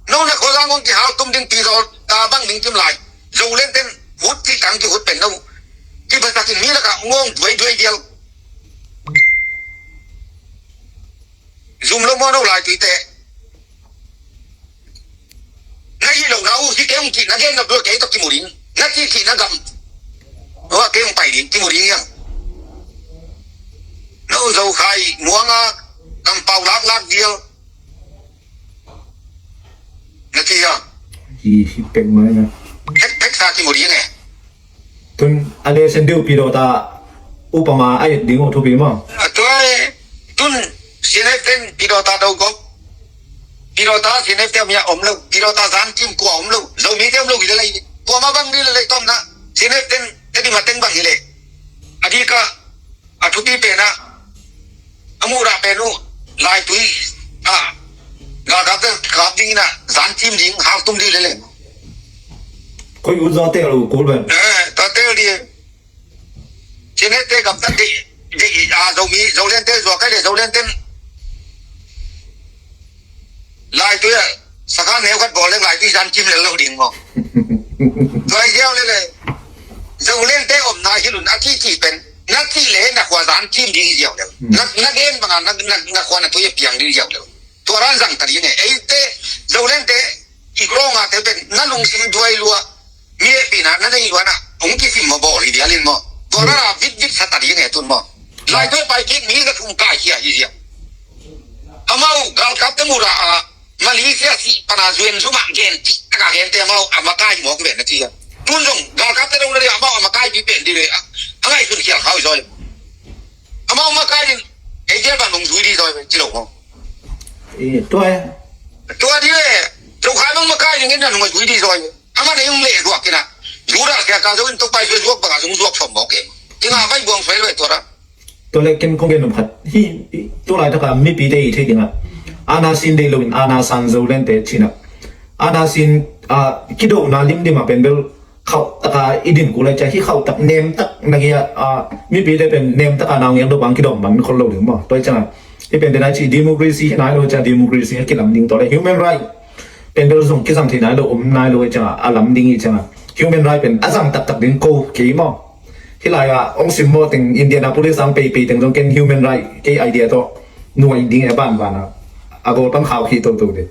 No na khuazang uh kihal tum ding pi zaw ta bang ding kim lai Zoleng ten hut cih tang kihut pen no kiphasakin mi lakah ngawng duaiduai dial. Zum lo maw no laituite. Na hih lo na uh hi kei hong cih na gen na bul kei tawh kimu ding na cih cih na gam. Aw kei hong pai ding kimu ding hiam? No Zokhai muanga kampau laklak dial. Na ci hiam? Hi hi pek mai na. Pek pek sa kimu ding e. Tun a le sen deuh pidawta upama a et ding uh thupi maw? A tua e tun C N F ten pidawta do gop. Pidawta C N F te om ya om lo. Pidawta zan kim kua om lo. Zomi te om lo hi le lai. Tua ma bang di le lai tom na. C N F ten te di ma teng bang hi le. A di ka ding ina, zan cim ding, hal tum ding lele. Koi ut zaw tel uh kul ben. Eh, ta tel ding. Cine te gam ta ding, ding, a, Zomi, Zolen te zuak kai le, Zolen ten. Lai tui a, sakhan neu khat bawl leng lai tui zan cim lel lo ding maw. Tua i ziau lele. Zolen te omna hi lun a kici pen. Na ci le na khua zan cim ding i ziau lel. Na, na gen banga na, na, na khua na tui a piang ding i ziau lel. Tua ran zang ta ding e. Eite, Zolen te, i grong a te pen, na lungsim duai lua. Mi e pina, na nei lua na. Ong kisim maw bawl hi dialin maw. Tua ran a vit vit sa ta ding e tun maw. Lai tui pai kik mi ka thum kai hia hi ziau. Amau galkap te mura a Malaysia si pana zuen zuma gen ci taka gen te amau a makai mawk ve na ci a. Tun zong galkap te dong na dia amau a makai pi pen di ve a. A ngai sun khial khau zoi. Amau makai din ei gel ban nung zui di zoi ve ci lo mo. Eh, tua e. Tua di ve. Tua khai bang makai din gen na nung zui di zoi ve. Ama na yung le zuak kina. Zura sia ka zoi in tuk pai zui zuak bang a zung zuak som mawk e. Tinga bai buang zoi ve tua ra. Tua le ken kong gen nop khat hi, tu laitaka mipite i theih dingah ana sin deih loin ana san zo lente cina ana sin, ah, kidona limlim a pen bel khauh taka i din kul a cia hi khauh tak nem tak na kia, ah, mipite pen nem taka naungek dopang kidom man khol lo ding maw. Tua i ciangah hi pen denai ci democracy hi nai lo cia democracy a kilam ding tua le human right pen bel zong kizang thei nai lo om nai lo i ciangah a lam ding i ciangah human right pen a zang taktak ding ko kei maw. Hih lai-ah hong simmawh teng Indianapolis ang peipei teng zong ken human right kei idea tawh nuai ding e banban a a goal pan khau khih toto ding.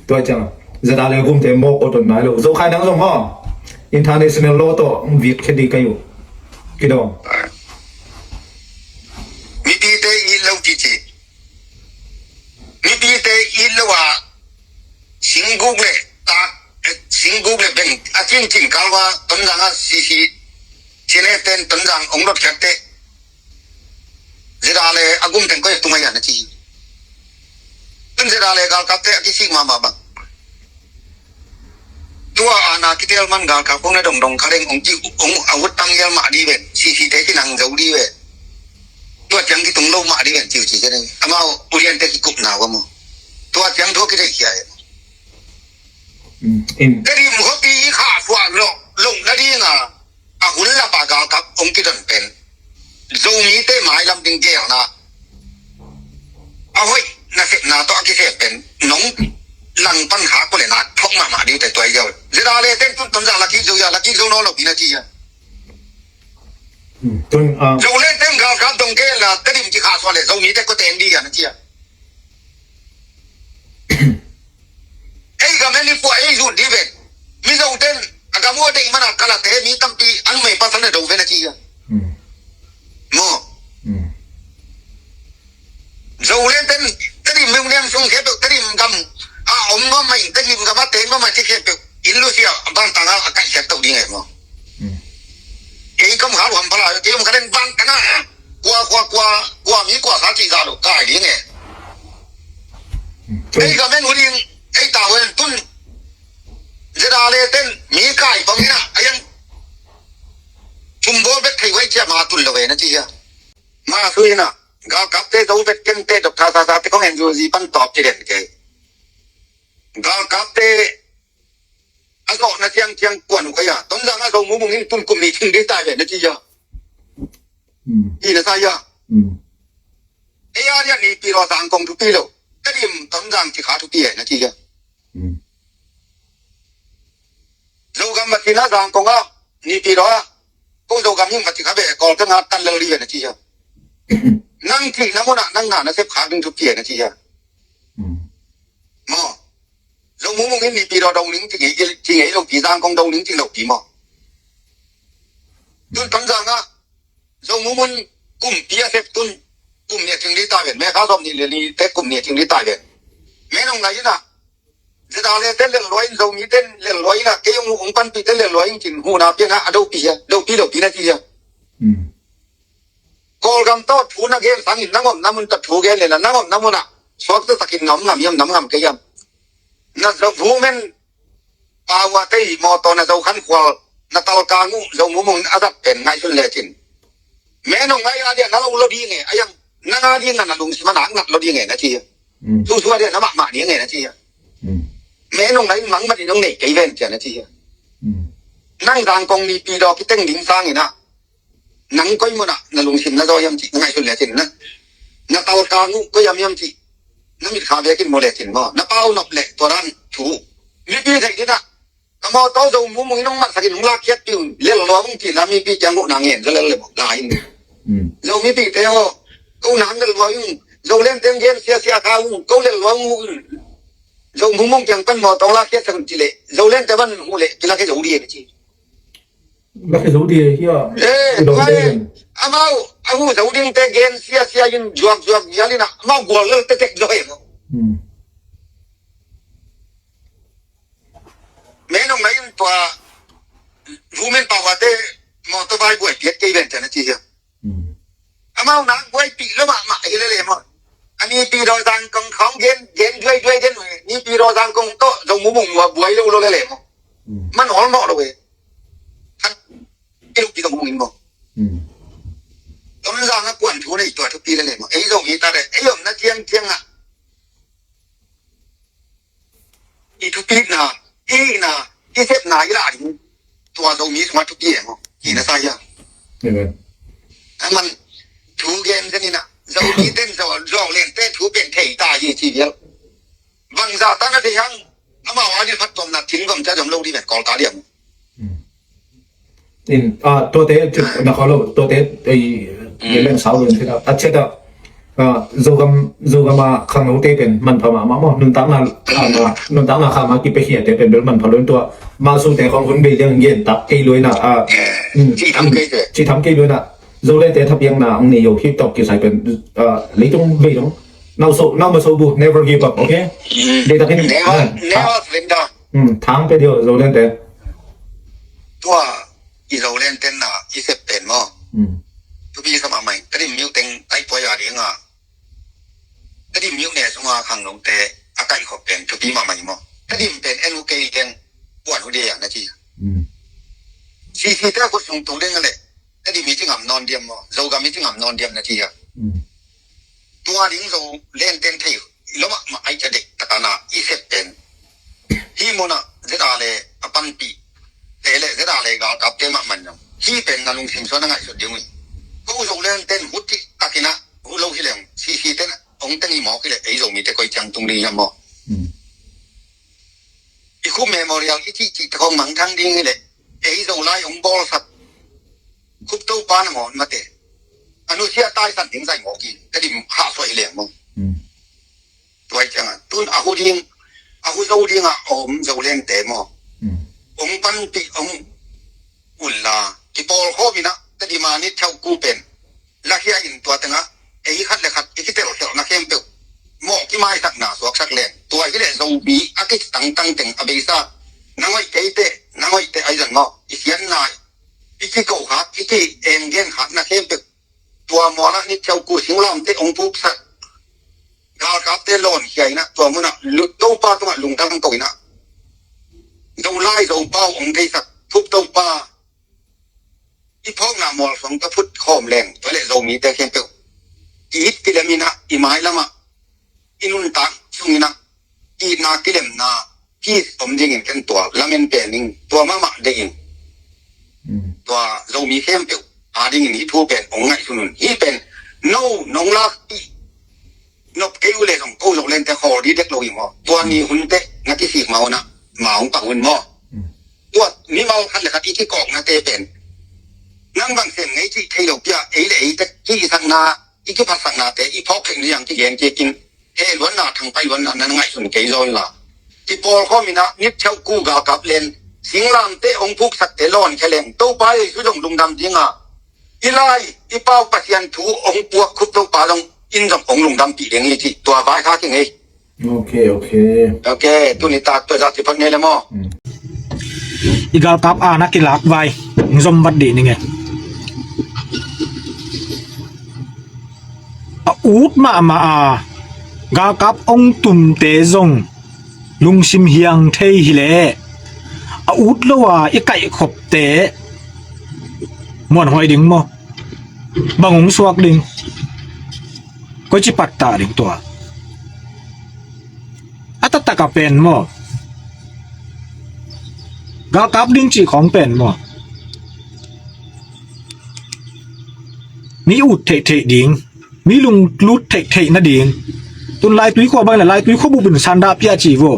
Tua ciang zada le gumte mawk awt awt nai lo zo khai nang zong maw international law tawh hong viet khe ding kai uh. Kidawm. Mipite it lo kici. Mipite it lo ah singguk le tak, eh, singguk le beng a cincin kalva Tonzang a sisi cine ten Tonzang ong dot khiat te. Zeda le a gum teng koi tung a yan a ci. Tun zeda le galkap te a kisik mama bang. Tua ana kitel man galkap kong na dongdong khareng ong ki ong a ut tang yel mah di ven. Sisi te kinang zo di ven. Tua ciang kitung lo mah di ven ciu ci kene. Amau ulian te kikup na wa mo. Tua ciang tua kite kia e. Ka dim hopi i kha suan lo. Long na di nga. A hun lapa galkap ong kidon pen Zomite mailam ding gelna a hoih nasepna tawh a kisep pen nong langpan khak ko le na thok mahmah ding te tuai zeu. Zeda le ten tun Tonzang lakik zo ya lakik zo nawn lo pi na ci ya. Zo le ten galkap dong gelna Tedim kikha sua le Zomite ko ten ding ya na ci ya. Ei gam en i puah ei zut di ven. Mizo ten a gam ua deih mana kalate mi tampi a numei pasal na do ven a ci hia. Mo. Zo len ten Tedim miung niam sung khempeuh Tedim gam a om ngam mai Tedim gam a ten ngam mai ci khempeuh in lu sia bang tanga a kaih siat to ding e mo. Ei kam khal huam pala ei kam khalen bang tanga kua kua kua kua mi kua sa ci za lo kai ding e. Ei gam en uh ding ei ta wen tun zeda le ten mi kai pang ina a yang tum bol bek thei wai cia ma tun lo ve na ci hia. Ma su ina galkap te zo bek ken te dok tha sa sa te kong en zu zi pan top ci den ke. Galkap te a zo na ciang ciang kuan uh kaya Tonzang a zo mu mung in tun kum ni thing de ta ve na ci hia. Ina sa hia. Ei a rian ni pi lo zang kong thupi lo. Tedim Tonzang ci kha thupi e na ci hia. Zogam ma ci na zang kong a ni pi lo a. Ko Zogam hing ma ci kha be kol ka nga tan lel ri ve na ci hia. Nang ci na mo na nang na na sep kha ding thupi e na ci hia. Mo. Zo mu mung in ni pi lo dong ling ci ngei ci ngei lo pi zang kong dong ling ci lo pi mo. Tun Tonzang a Zo mu mun kum pi a sep tun kum nia cing li ta ven me kha zom ni le ni te kum nia cing li ta ven. Me nong lai ina zeda le ten lel luai in zo mi ten lel luai ina kei ung ung pan pi ten lel luai in cin hu na pia na a do pi hia do pi do pi na ci hia. Kol gam to thu na gen sang in nangom namun ta thu gen le na nangom namuna suak ta takin nam ngam yam nam ngam kei yam. Na zo vu men Paua tei mawtaw na zo khan khual na talkang uh zo mumung in a zat pen ngaihsun lecin. Me nong ngai a dia na lo lo ding e a yang na nga ding na na lungsim a nak nat lo ding e na ci. Susua dia na mahmah ding e na ci. Me nong lai mangmat in nong nei kei ven cian a ci hi. Nang Zangkong Nipi daw kiteng ding sangin ah, nang koi munah na lungsim na zaw hiam cih na ngaihsut lecin na, na talkang uh koi hiam hiam cih na mitkha bekin mu lecin maw, na pau nop leh tua dan thu mipi theih dinah, ka mawtaw Zo mumung in hong matsakin hong lakkhiat piun lel lua hong cih la mipi kiang uh na ngen za lel le maw la in. Zo mipite haw, ko nang lel lua in, Zo lenteng gen siasia kha uh ko lel lua uh in, Zo mumung kiang pan mawtaw lakkhiat sak un cih leh Zo lente van uh leh kilak hi zo dih hi ci. Lak hi zo dih hi a. Eh, tua hi. Amau a hu zo dingte gen siasia in zuakzuak vial in ah amau gual lel tetek zo hi maw. Me nong na in tua Women Power te motorbike buai piat kei ven cian a ci hi a. Amau nang buaipih lo mahmah hi lele maw. A Nipi daw Zangkong khawng gen gen duaiduai den uh hi. Nipi daw Zangkong tawh Zo mumung uh a buai lo lo lele maw. Man hol mawh lo hi. Khat i lukpi Zo mumung in maw. Tonzang a kuan thu nei tua thupi lele maw. Ei Zomi ta le ei omna ciangciang ah i thupitna, i itna, i sepna i lah ding tua Zomi sungah thupi e maw. Hihna sa hi a. Amen. A man thu gen zen in ah Zomi ten Zo, Zo lente thu pen thei ta hi ci vial. Bangzah ta na thei hang amau a ding phattuamna thinggom ca zom lo dih vet kawl ta dih a maw. In, ah, tuate, na kholo, tuate, ei, leng sau leng thei a, a chet a, ah, Zogam, Zogam a khangnote pen manpha mahmah maw, nuntakna khama, nuntakna khama kipiakhiate pen bel manpha lo in tua, masute khong hun bei liang gen tak kei lo in a, ah, mm, cih tham kei lo in a, Zolente thapiakna ang nei yo hip tok kisai pen, ah, leitung bei dong, nau so, nau ma so bu, never give up, okay? Deitakin, never, ah, never surrender. Hmm, thang pe dio Zolente. Tua i Zolente na i sep pen maw. Hmm. Thupi sa mahmah hi. Tedim miu teng ai pua ya ding a. Tedim miu ne sunga khangnote a kaihkhop pen thupi mahmah hi maw. Tedim pen en uh kei teng puan uh dia na ci. Hmm. Sisite a khut sung tung ding a le. Tedim i ci ngam nawn diam maw. Zogam i ci ngam nawn diam na ci a. Hmm. Tua ding Zolenten thei lo mahmah ai ca deih takana i sep pen. Hih munah zeta le a panpih te le zeta le galkapte mahmah in zong hih pen na lungsim suan na ngaihsut ding uh hi. Ko Zolenten hu cih takin ah hu lo hi leng sisiten hong teng hi mawk hi leh ei Zomite koi ciang tung ding hiam maw? I khu memorial i cihcih te khong mangthang ding hi leh ei Zolai hong bawlsak Khup Topa nangawn mate a nusia taisan ding zai mawk hi. Tedim hahsuah hi leng maw? Tua hi ciangah tun a hu ding, a hu zo dingah a om Zolente maw? Hong panpih hong unla kipawlkhawm inah Tedim a nit theuhku pen lakhia in tua tengah ei khat le khat i kitelkhelhna khempeuh mawh kimaisakna suaksak leng tua hileh Zomi a kitangtang teng a beisa na ngoih keite, na ngoihte aizan maw? I siatna, i kikoh khat, i ki-enggen khatna khempeuh tua mualah nit theuhku singlamte hong puksak galkapte lawnkhia inah tua munah Topa tungah lungdam ko inah Zolai Zopau hong theisak Khup Topa i phawkna mualsuang ka phut khawm leng tua le Zomite khempeuh i it kilem inah i mailamah i nuntak sunginah itna kilemna peace om dingin ken tua lamen pen ning tua mahmah deihin tua Zomi khempeuh a dingin hih thu pen hong ngaihsun un. Hih pen no nong lakpih nop kei uh le zong ko Zolente khawl dih dek lo hi maw? Tua ni hunte na kisik ma unah ma hong pang un maw? Tua mimal khat le khat i kikawknate pen nang bang sem ngei cih thei lo pia ei le ei tek kihisakna i kiphatsaknate i phawk theih ni ang kigen kikin he luanna thangpai luanna nan ngaihsun kei zaw inla kipawlkhawm inah nit theuhku galkap len singlamte hong phuksakte lawnkhia leng Topa Jesu zong lungdam dinga i lai i pau Pasian thu hong puak Khup Topa zong in zong hong lungdampih ding hi cih tua vai kha kingei. Ok, ok. Ok, tuni tak tua zah ci phot ngei le maw? I galkap a na kilak vai hong zom vat dih ning e. A ut mahmah a galkap hong tumte zong lungsim hiang thei hileh a ut lo a i kaihkhopte muanhuai ding maw? Bang hong suak ding? Koici pattah ding tua a taktak a pen maw? Galkap ding cih khawng pen maw, mi ut theihtheih ding, mi lunglut theihtheih nading. Tun Laitui khua bang le Laitui khua bup in sandah piah ci vo.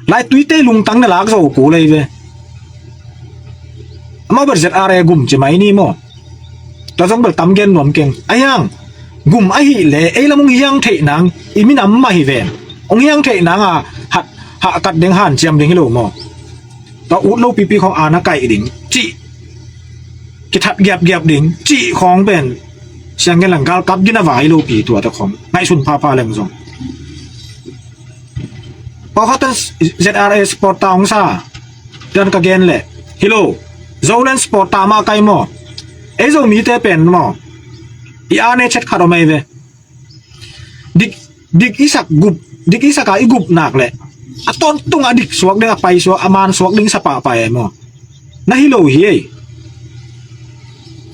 Laituite lungtang na lak zo kul ei ve. Amau bel Z R A gum ci mai ni maw? Tua zong bel tam gen nuam keng. A hiang gum ahih le ei lam hong hiang theih nang, i minam mah hi ven. Hong hiang theih nang a hat hahkat ding hanciam ding hi lo maw? Tua ut lo pipi khawng ana kaih ding cih, kithat giapgiap ding cih khawng pen siang gen lang galkap gina vai lo pi tuate khawng ngaihsun phapha leng zong. Pawlkhat tan Z R A sport ta hong sa dan ka gen leh hi lo. Zoland sport ta mah kai maw? Ei Zomite pen maw, i ane chet khat om ei ve. Dik, dik i sak gup, dik i sak a i gup nak leh a tawntung a dik suak ding, a pai suak, a man suak ding sa pahpah ei maw? Na hi lo hi ei.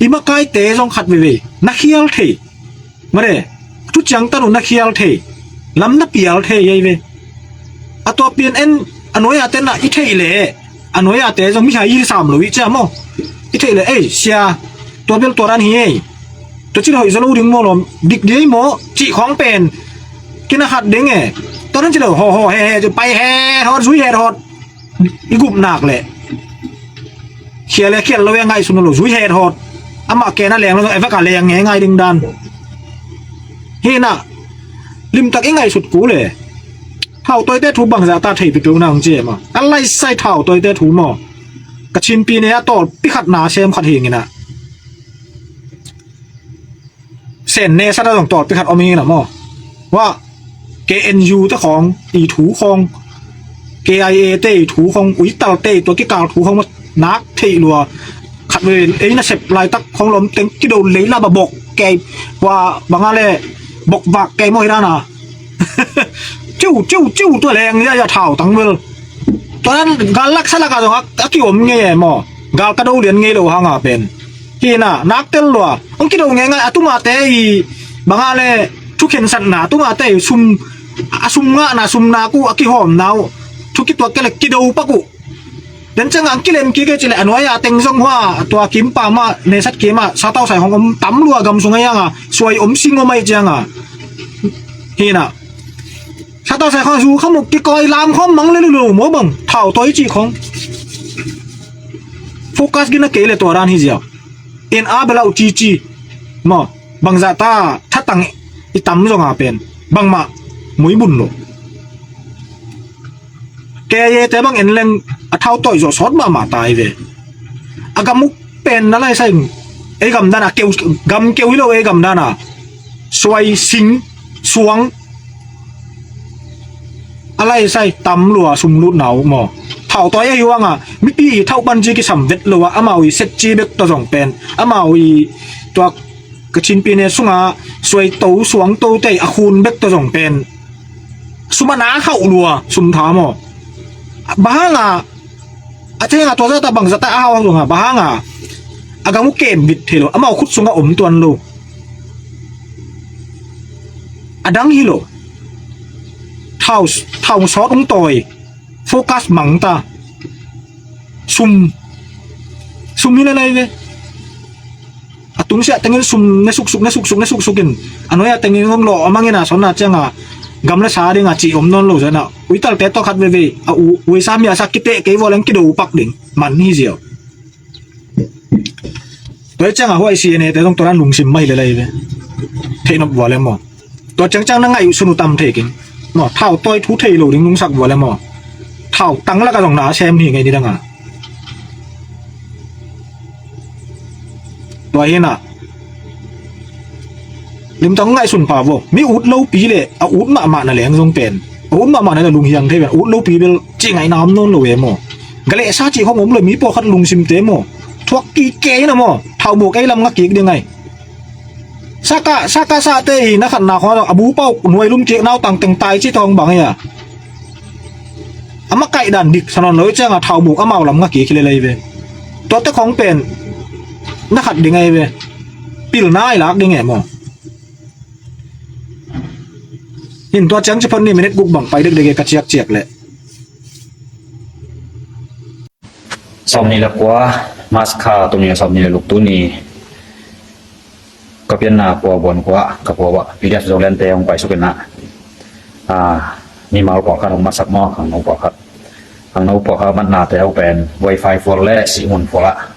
I makaite zong khat veivei na khial thei. Mare, thu ciangtan uh na khial thei, lam na pial thei ei ve. A tua pian en a nuai-a te na i theih leh a nuai-a te zong mihai i sam lo i cia maw? I theih leh ei sia, tua bel tua dan hi ei. Tua ci lo hoih zaw lo ding maw, lawm dik ding ei maw cih khawng pen kina khat ding e. Tua dan ci lo haw haw he he ci pai he hawt zui he hawt. I gup nak leh khial le khial lo e, ngaihsun lo zui het hawt. Amah ken a leng lo zong e vek a leng nge ngai ding dan. Hi na, limtak i ngaihsut kul e. Thau tawite thu bangzah ta thei pipiu na hong ci e maw? A laisai thau tawite thu maw? Ka chinpi ne a tawlpi khat na sem khat hi ngina. Sen ne sat a zong tawlpi khat om hi na maw? Wah, K N U te khawng i thu khawng, K I A te i thu khawng, uital te i tua kikal thu khawng nak theih lua. Khat ve ei na sep laitak khawng lawm teng kido lei la ba bok kei, wah banga le bok vak kei maw hi dana. Ciu ciu ciu tua leng ya ya thau tang vel. Tua dan gal lak sa lak a zong a kiom ngei e maw? Gal ka do lian ngei lo hanga pen. Hi na, nak tel lua. Hong kido ngeingai a tungate i banga le thu khensatna a tungate i sum, a sum ngahna sum nak uh a kihawmna uh thu kituak ke le kido pak uh. Den cianga ang kilen kik e ci le a nuai-a teng zong hua tua kimpa mah nesat kima satau sai hong om tam lua gam sung a ianga suai om sing om aih cianga. Hi na, satau sai khong zu khamuk kikawi lam khong mang le lu lo maw bang thau tawi cih khong. Focus gina kei le tua dan hi ziau. En a belau cici maw? Bangzah ta thatang i tam zonga pen bangmah muibun lo. Kei te bang en leng a thau tawi zawh sawt mahmah ta hi ve. A gam uk pen na laisai ei gam dana keu, gam keu hi lo ei gam dana suai sing suang a laisai tam lua sumlutna uh maw? Thau tawi ahi uanga mipi i thauh panci kisam vet lo a amau i setci bek tawh zong pen amau i tuak ka chinpi ne sunga suai to suang to tei a khun bek tawh zong pen sum a na khauh lua sum tha maw? Bahanga a thenga tua zata bangzata a hau hau zonga bahanga a gam uh kem bit thei lo amau khut sunga om tuan lo. A dang hi lo. Thau, thau sawt ung tawi. Focus mang ta. Sum, sum hi le lai ve. A tungsiah tengin sum ne suksuk ne suksuk ne suksukin a nuai-a tengin hong lawh a mangin a sonna cianga gam le sa dinga cih om nawn lo zana uitalte tawh khat veve a u uisa mi a sak kiteh kei vawleng kido pak ding man hi ziau. Tua hi cianga huai C N A te zong tua dan lungsim mah hi le lai ve. Theihnop vua le maw? Tua ciangciang na ngaih uh sun uh tam thei king maw? Thau tawi thu thei lo ding lungsak vua le maw? Thau tang laka zong na a sem hi ngei ni danga. Tua hina limtang ngaihsun pha vo. Mi ut lopi le a ut mahmah na leng zong pen a ut mahmah na le lunghiang thei pen ut lopi bel cih ngaihna om nawn lo e maw? Galehsa cih khong om lo mi pawlkhat lungsimte maw? Thuak kik kei na maw? Thaumuk ei lam nga kik ding ai. Saka saka sate i na khatna khong a bu pau nuai lum kik nautang teng tai cih tawng bang ei a. A makaih dan dik sa nawn lo i cianga thaumuk amau lam nga kik hi le lei ve. Tuate khong pen na khat ding ei ve. Pilna i lak ding e maw? Hin tua ciang ci phot ni minute guk bang pai dekdek e ka ciakciak leh. Sawmnih le kua, March kha tul nih le sawmnih le guk, tuni ka pianna pua buan kua ka pua ah P D F Zoland te hong paisuk in ah, ah, mimal pawlkhat hong matsak maw, khangno pawlkhat. Khangno pawlkhat matnate uh pen wifi fual le sihmun fual ah,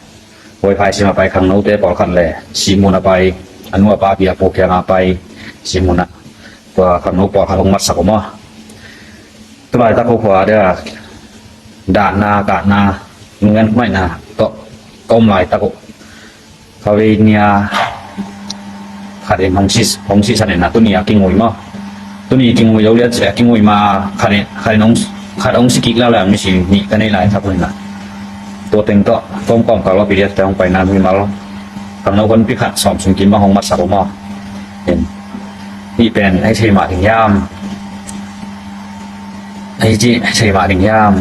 wifi sim a pai khangnote pawlkhat le sihmun a pai, a nu a pa, a pi a pu kiang a pai sihmun ah, tua khangno pawlkhat hong matsak uh maw. Tulaitak uh khua dia dahna kahna ngen khumaina tawh ka om laitak uh, khavei nia khat in hong si, hong sisan in ah, tuni a kingui maw. Tuni kingui lo lian ci a kingui ma khat in, khat in hong, khat hong si kik la la misi nih ka nei laitak uh in ah, tua teng tawh kawmkawm kal lo P D F te hong paina mimal khangno honpi khat sawm sung kim bang hong matsak uh maw. Hih pen ei thei mah ding hiam? Ei ci ei thei mah ding hiam?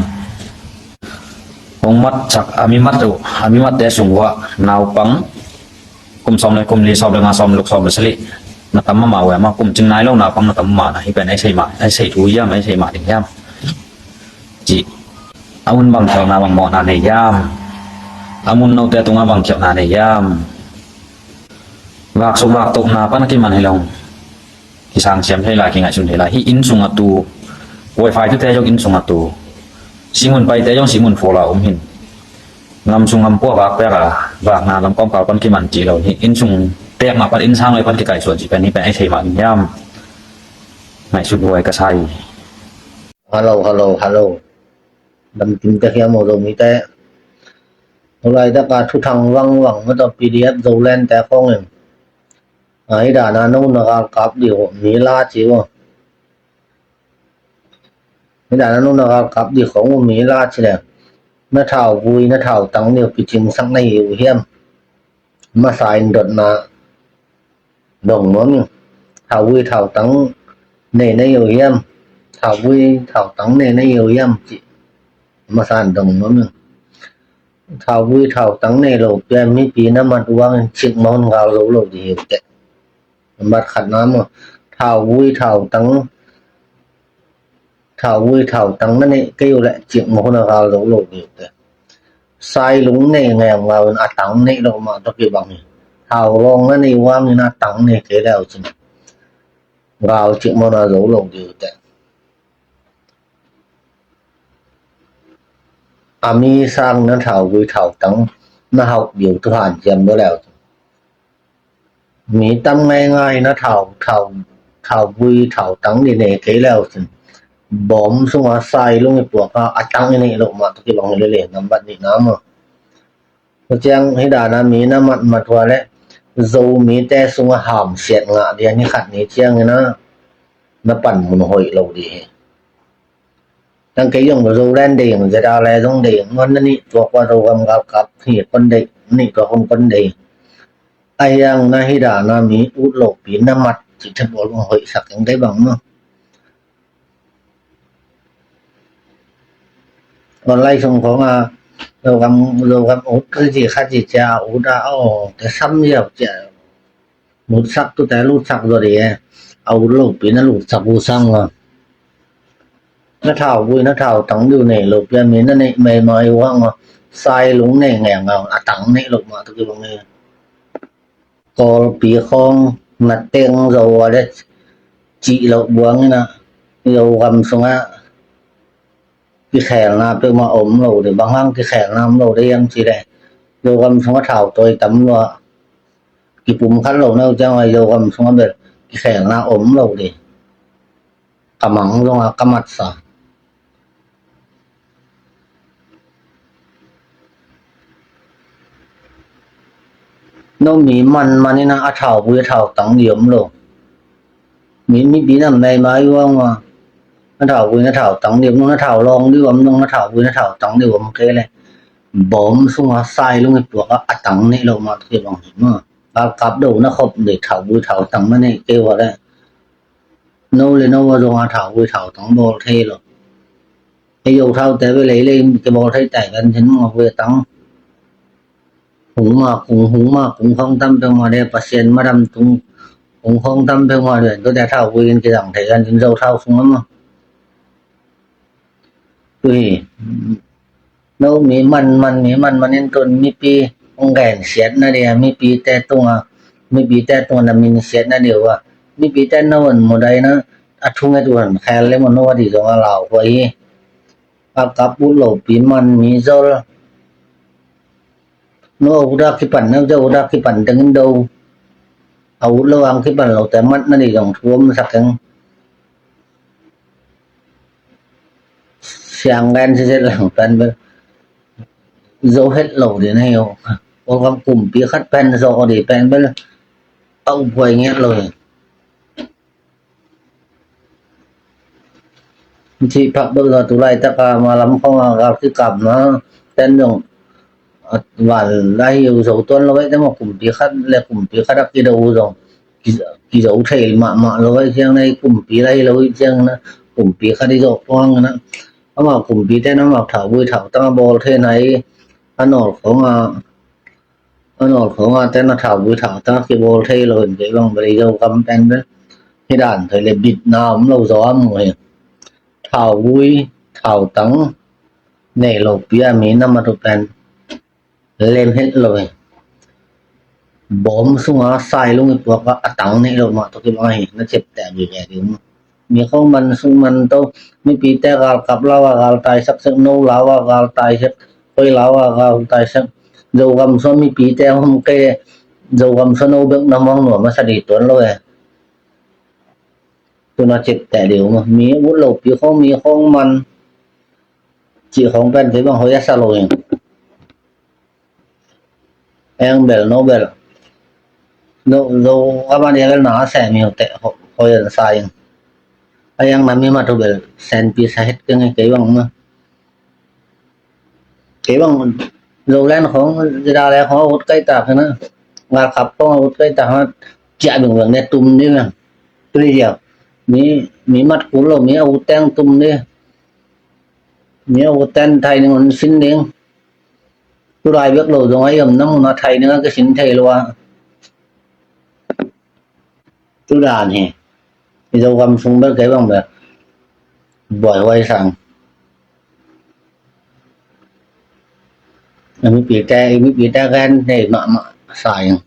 Hong matsak a mi mat uh, a mi matte sung uh ah naupang kum sawm le kum li, sawm le nga, sawm le luk, sawm le sagih na tam mahmah uh hiam? Kum cing nai lo naupang na tam mahmah na, hih pen ei thei mah, ei thei thu hiam, ei thei mah ding hiam? Ci a mun bang khialhna, bang mawhna nei hiam? A mun note tungah bang khialhna nei hiam? Vaksuk vaktohna pan a kiman hi lo, kisang siam thei lai, kingaihsun thei lai. Hih inn sung a tu, wifi tute zong inn sung a tu, sihmun paite zong sihmun fual a om hin, ngam sung ngam pua vak pek a, vakna lam kawmkal pan kiman ci lo, hih inn sung pek mah pan inn sang lai pan kikaihsuan ci pen, hih pen ei thei mah ding hiam? Ngaihsut huai ka sa hi. Hello, hello, hello. Dam kim ka hiam aw Zomite? Tulaitak a thuthang vangvang mah tawh P D F Zoland te khawng in, a, hih dana no na galkap dih uh mi la ci uh. Hih dana no na galkap dih khawng uh mi la ci le, na thauvui na thautang dih uh kicingsak na hi uh hiam? Masa in dotna dong nuam ing. Thauvui thautang nei na hi uh hiam? Thauvui thautang nei na hi uh hiam? Cih masa in dong nuam ing. Thauvui thautang nei lo pia mipi na mat uh hangin cikmah hun gal zo lo ding hi uh teh. Mat khatna maw, thauvui thautang, thauvui thautang na neih kei uh leh cikmah hun a gal zo lo ding uh teh. Sailung nei ngeungau in a tang neih loh mah tawh kibang hi. Thau lawng na neih uh hangin a tang nei kei le uh cin gal cikmah hun a zo lo ding uh teh. A mi sang na thauvui thautang na hauh ding uh tu hanciam deuh le uh cin. Mi tam ngaingai na thau, thau, thauvui thautang dih nei kei le uh cin, bawm sungah sailung i puak a, a tang i neih loh mah tawh kibang hi lele, nambat nihna maw. Tua ciang hih dana mi na matmat uh a leh Zomite sungah hamsiat ngah dih a, ni khat ni ciangin a na panmun hoih lo dih hi. Tang kei zong Zoland deih ing, zeda le zong deih ing, ngon na nih tuak ua Zogam galkap hi kon deih, nih tuak hong kon deih. A hiang na hih dana mi ut lopi na mat cih thep ol hong hoihsak ing kei bang maw. Online sung khawng a Zogam, Zogam ut ka ci khat ci cia a ut a aw te sam ziau cia. Lutsak tute lutsak zaw dih e. A ut lopi na lutsak uh sang a, na thauvui na thautang dih uh nei lopi a mi na neih meimai uh hang a, sailung nei ngengau a tang neih loh mah tawh kibang hi. Kawlpi khawng na teng zo a le cih loh buang in a, Zogam sungah kikhelna peuhmah om lo dih, bang hang kikhelna om lo dih hiam cih leh Zogam sungah thautawi tam lua, kipumkhat lo na uh ciang a Zogam sungah bel kikhelna om lo dih. Ka mang zong a ka matsa. No mi manman in a thauvui thautang dih om lo. Mi, mipi na meimai uh hang a, na thauvui na thautang dih om lo, na thau lawng dih om lo, na thauvui na thautang dih om kei leh bawm sungah sailung i puak a, a tang neih loh mah tawh kibang hi maw. Galkap do na khop dih thauvui thautang na neih kei uh a leh. No le no a zong a thauvui thautang bawl thei lo. Ei zo thaute ve leilei kibawl thei tai kan thin mawk ve tang. Hung ma kung, hung ma kung khawng tam peuhmah le Pasian madam tung kung khawng tam peuhmah le, tuate thauvui in kizang thei kan thin zo thau sung a maw. Tui hi. No mi man man, mi man man in tun mipi hong gensiat na dia, mipite tunga, mipite tunga na minsiat na dia uh a, mipite no hong mudai na, a thunget uh hong khel le mo no a di zong a lau huai hi. A kap ut lopi man mi zol. No a ut a kipan na, a ut a kipan tengin do. A ut lo ang kipan lo te mat na di zong thu om sak eng. Siang gen siset lang pen bel zo het lo di na hi o. Ol kam kumpi khat pen zo di pen bel a up huai ngiat lo hi. Ci phak bek lo tu laitak a ma lam khong a gal kikap na ten zong a val lai hi uh zo tuan lo bai te maw, kumpi khat le kumpi khat a kido uh zong ki, kizo thei mahmah lo bai ciang na hi, kumpi lai lo hi ciang na kumpi khat i zo puang na. Amau kumpi te na amau thau vui thau tang a bawl thei na hi, a nawl khong a, a nawl khong a te na thau vui thau tang a kibawl thei lo in kei bang bel i Zogam pen bel hi dan thei le bitna om lo zo a mu hi. Thau vui thau tang nei lopi a mi na matu pen lem het lo hi. Bawm sunga sailung i puak a, a tang neih lo mah tawh kibang ahi, na ciapteh a gige ding. Mi khong man sung man to, mipite gal kap lau a gal taisak sek, no lau a gal taisak, koi lau a gal taisak. Zogam sua mipite hom kei, Zogam sua no bek na muang nuam a sa di tuan lo e. Tuna ciapteh ding uh, mi ut lopi khong, mi khong man cih khong pen kei bang hoi a sa lo hi. Eng bel no bel no zo kama dia bel na sem hi uh teh, hoi an sa ing. A yang na mi matu bel senpi sa het keng hi kei bang ma. Kei bang Zoland khong zida le khong a ut kai tak na, ngal khap khong a ut kai tak na, cia bing bang ne tum di bang. Tui dia mi, mi mat kul lo, mi a ut teng tum di. Mi a ut ten thai ning on sin ding. Tulai bek lo zong a i om na mun a thai ning a kisin thei lo a. Tudan hi. I Zogam sung bel kei bang bel buai huai sang. A mipite, i mipite gen nei mahmah sa ing.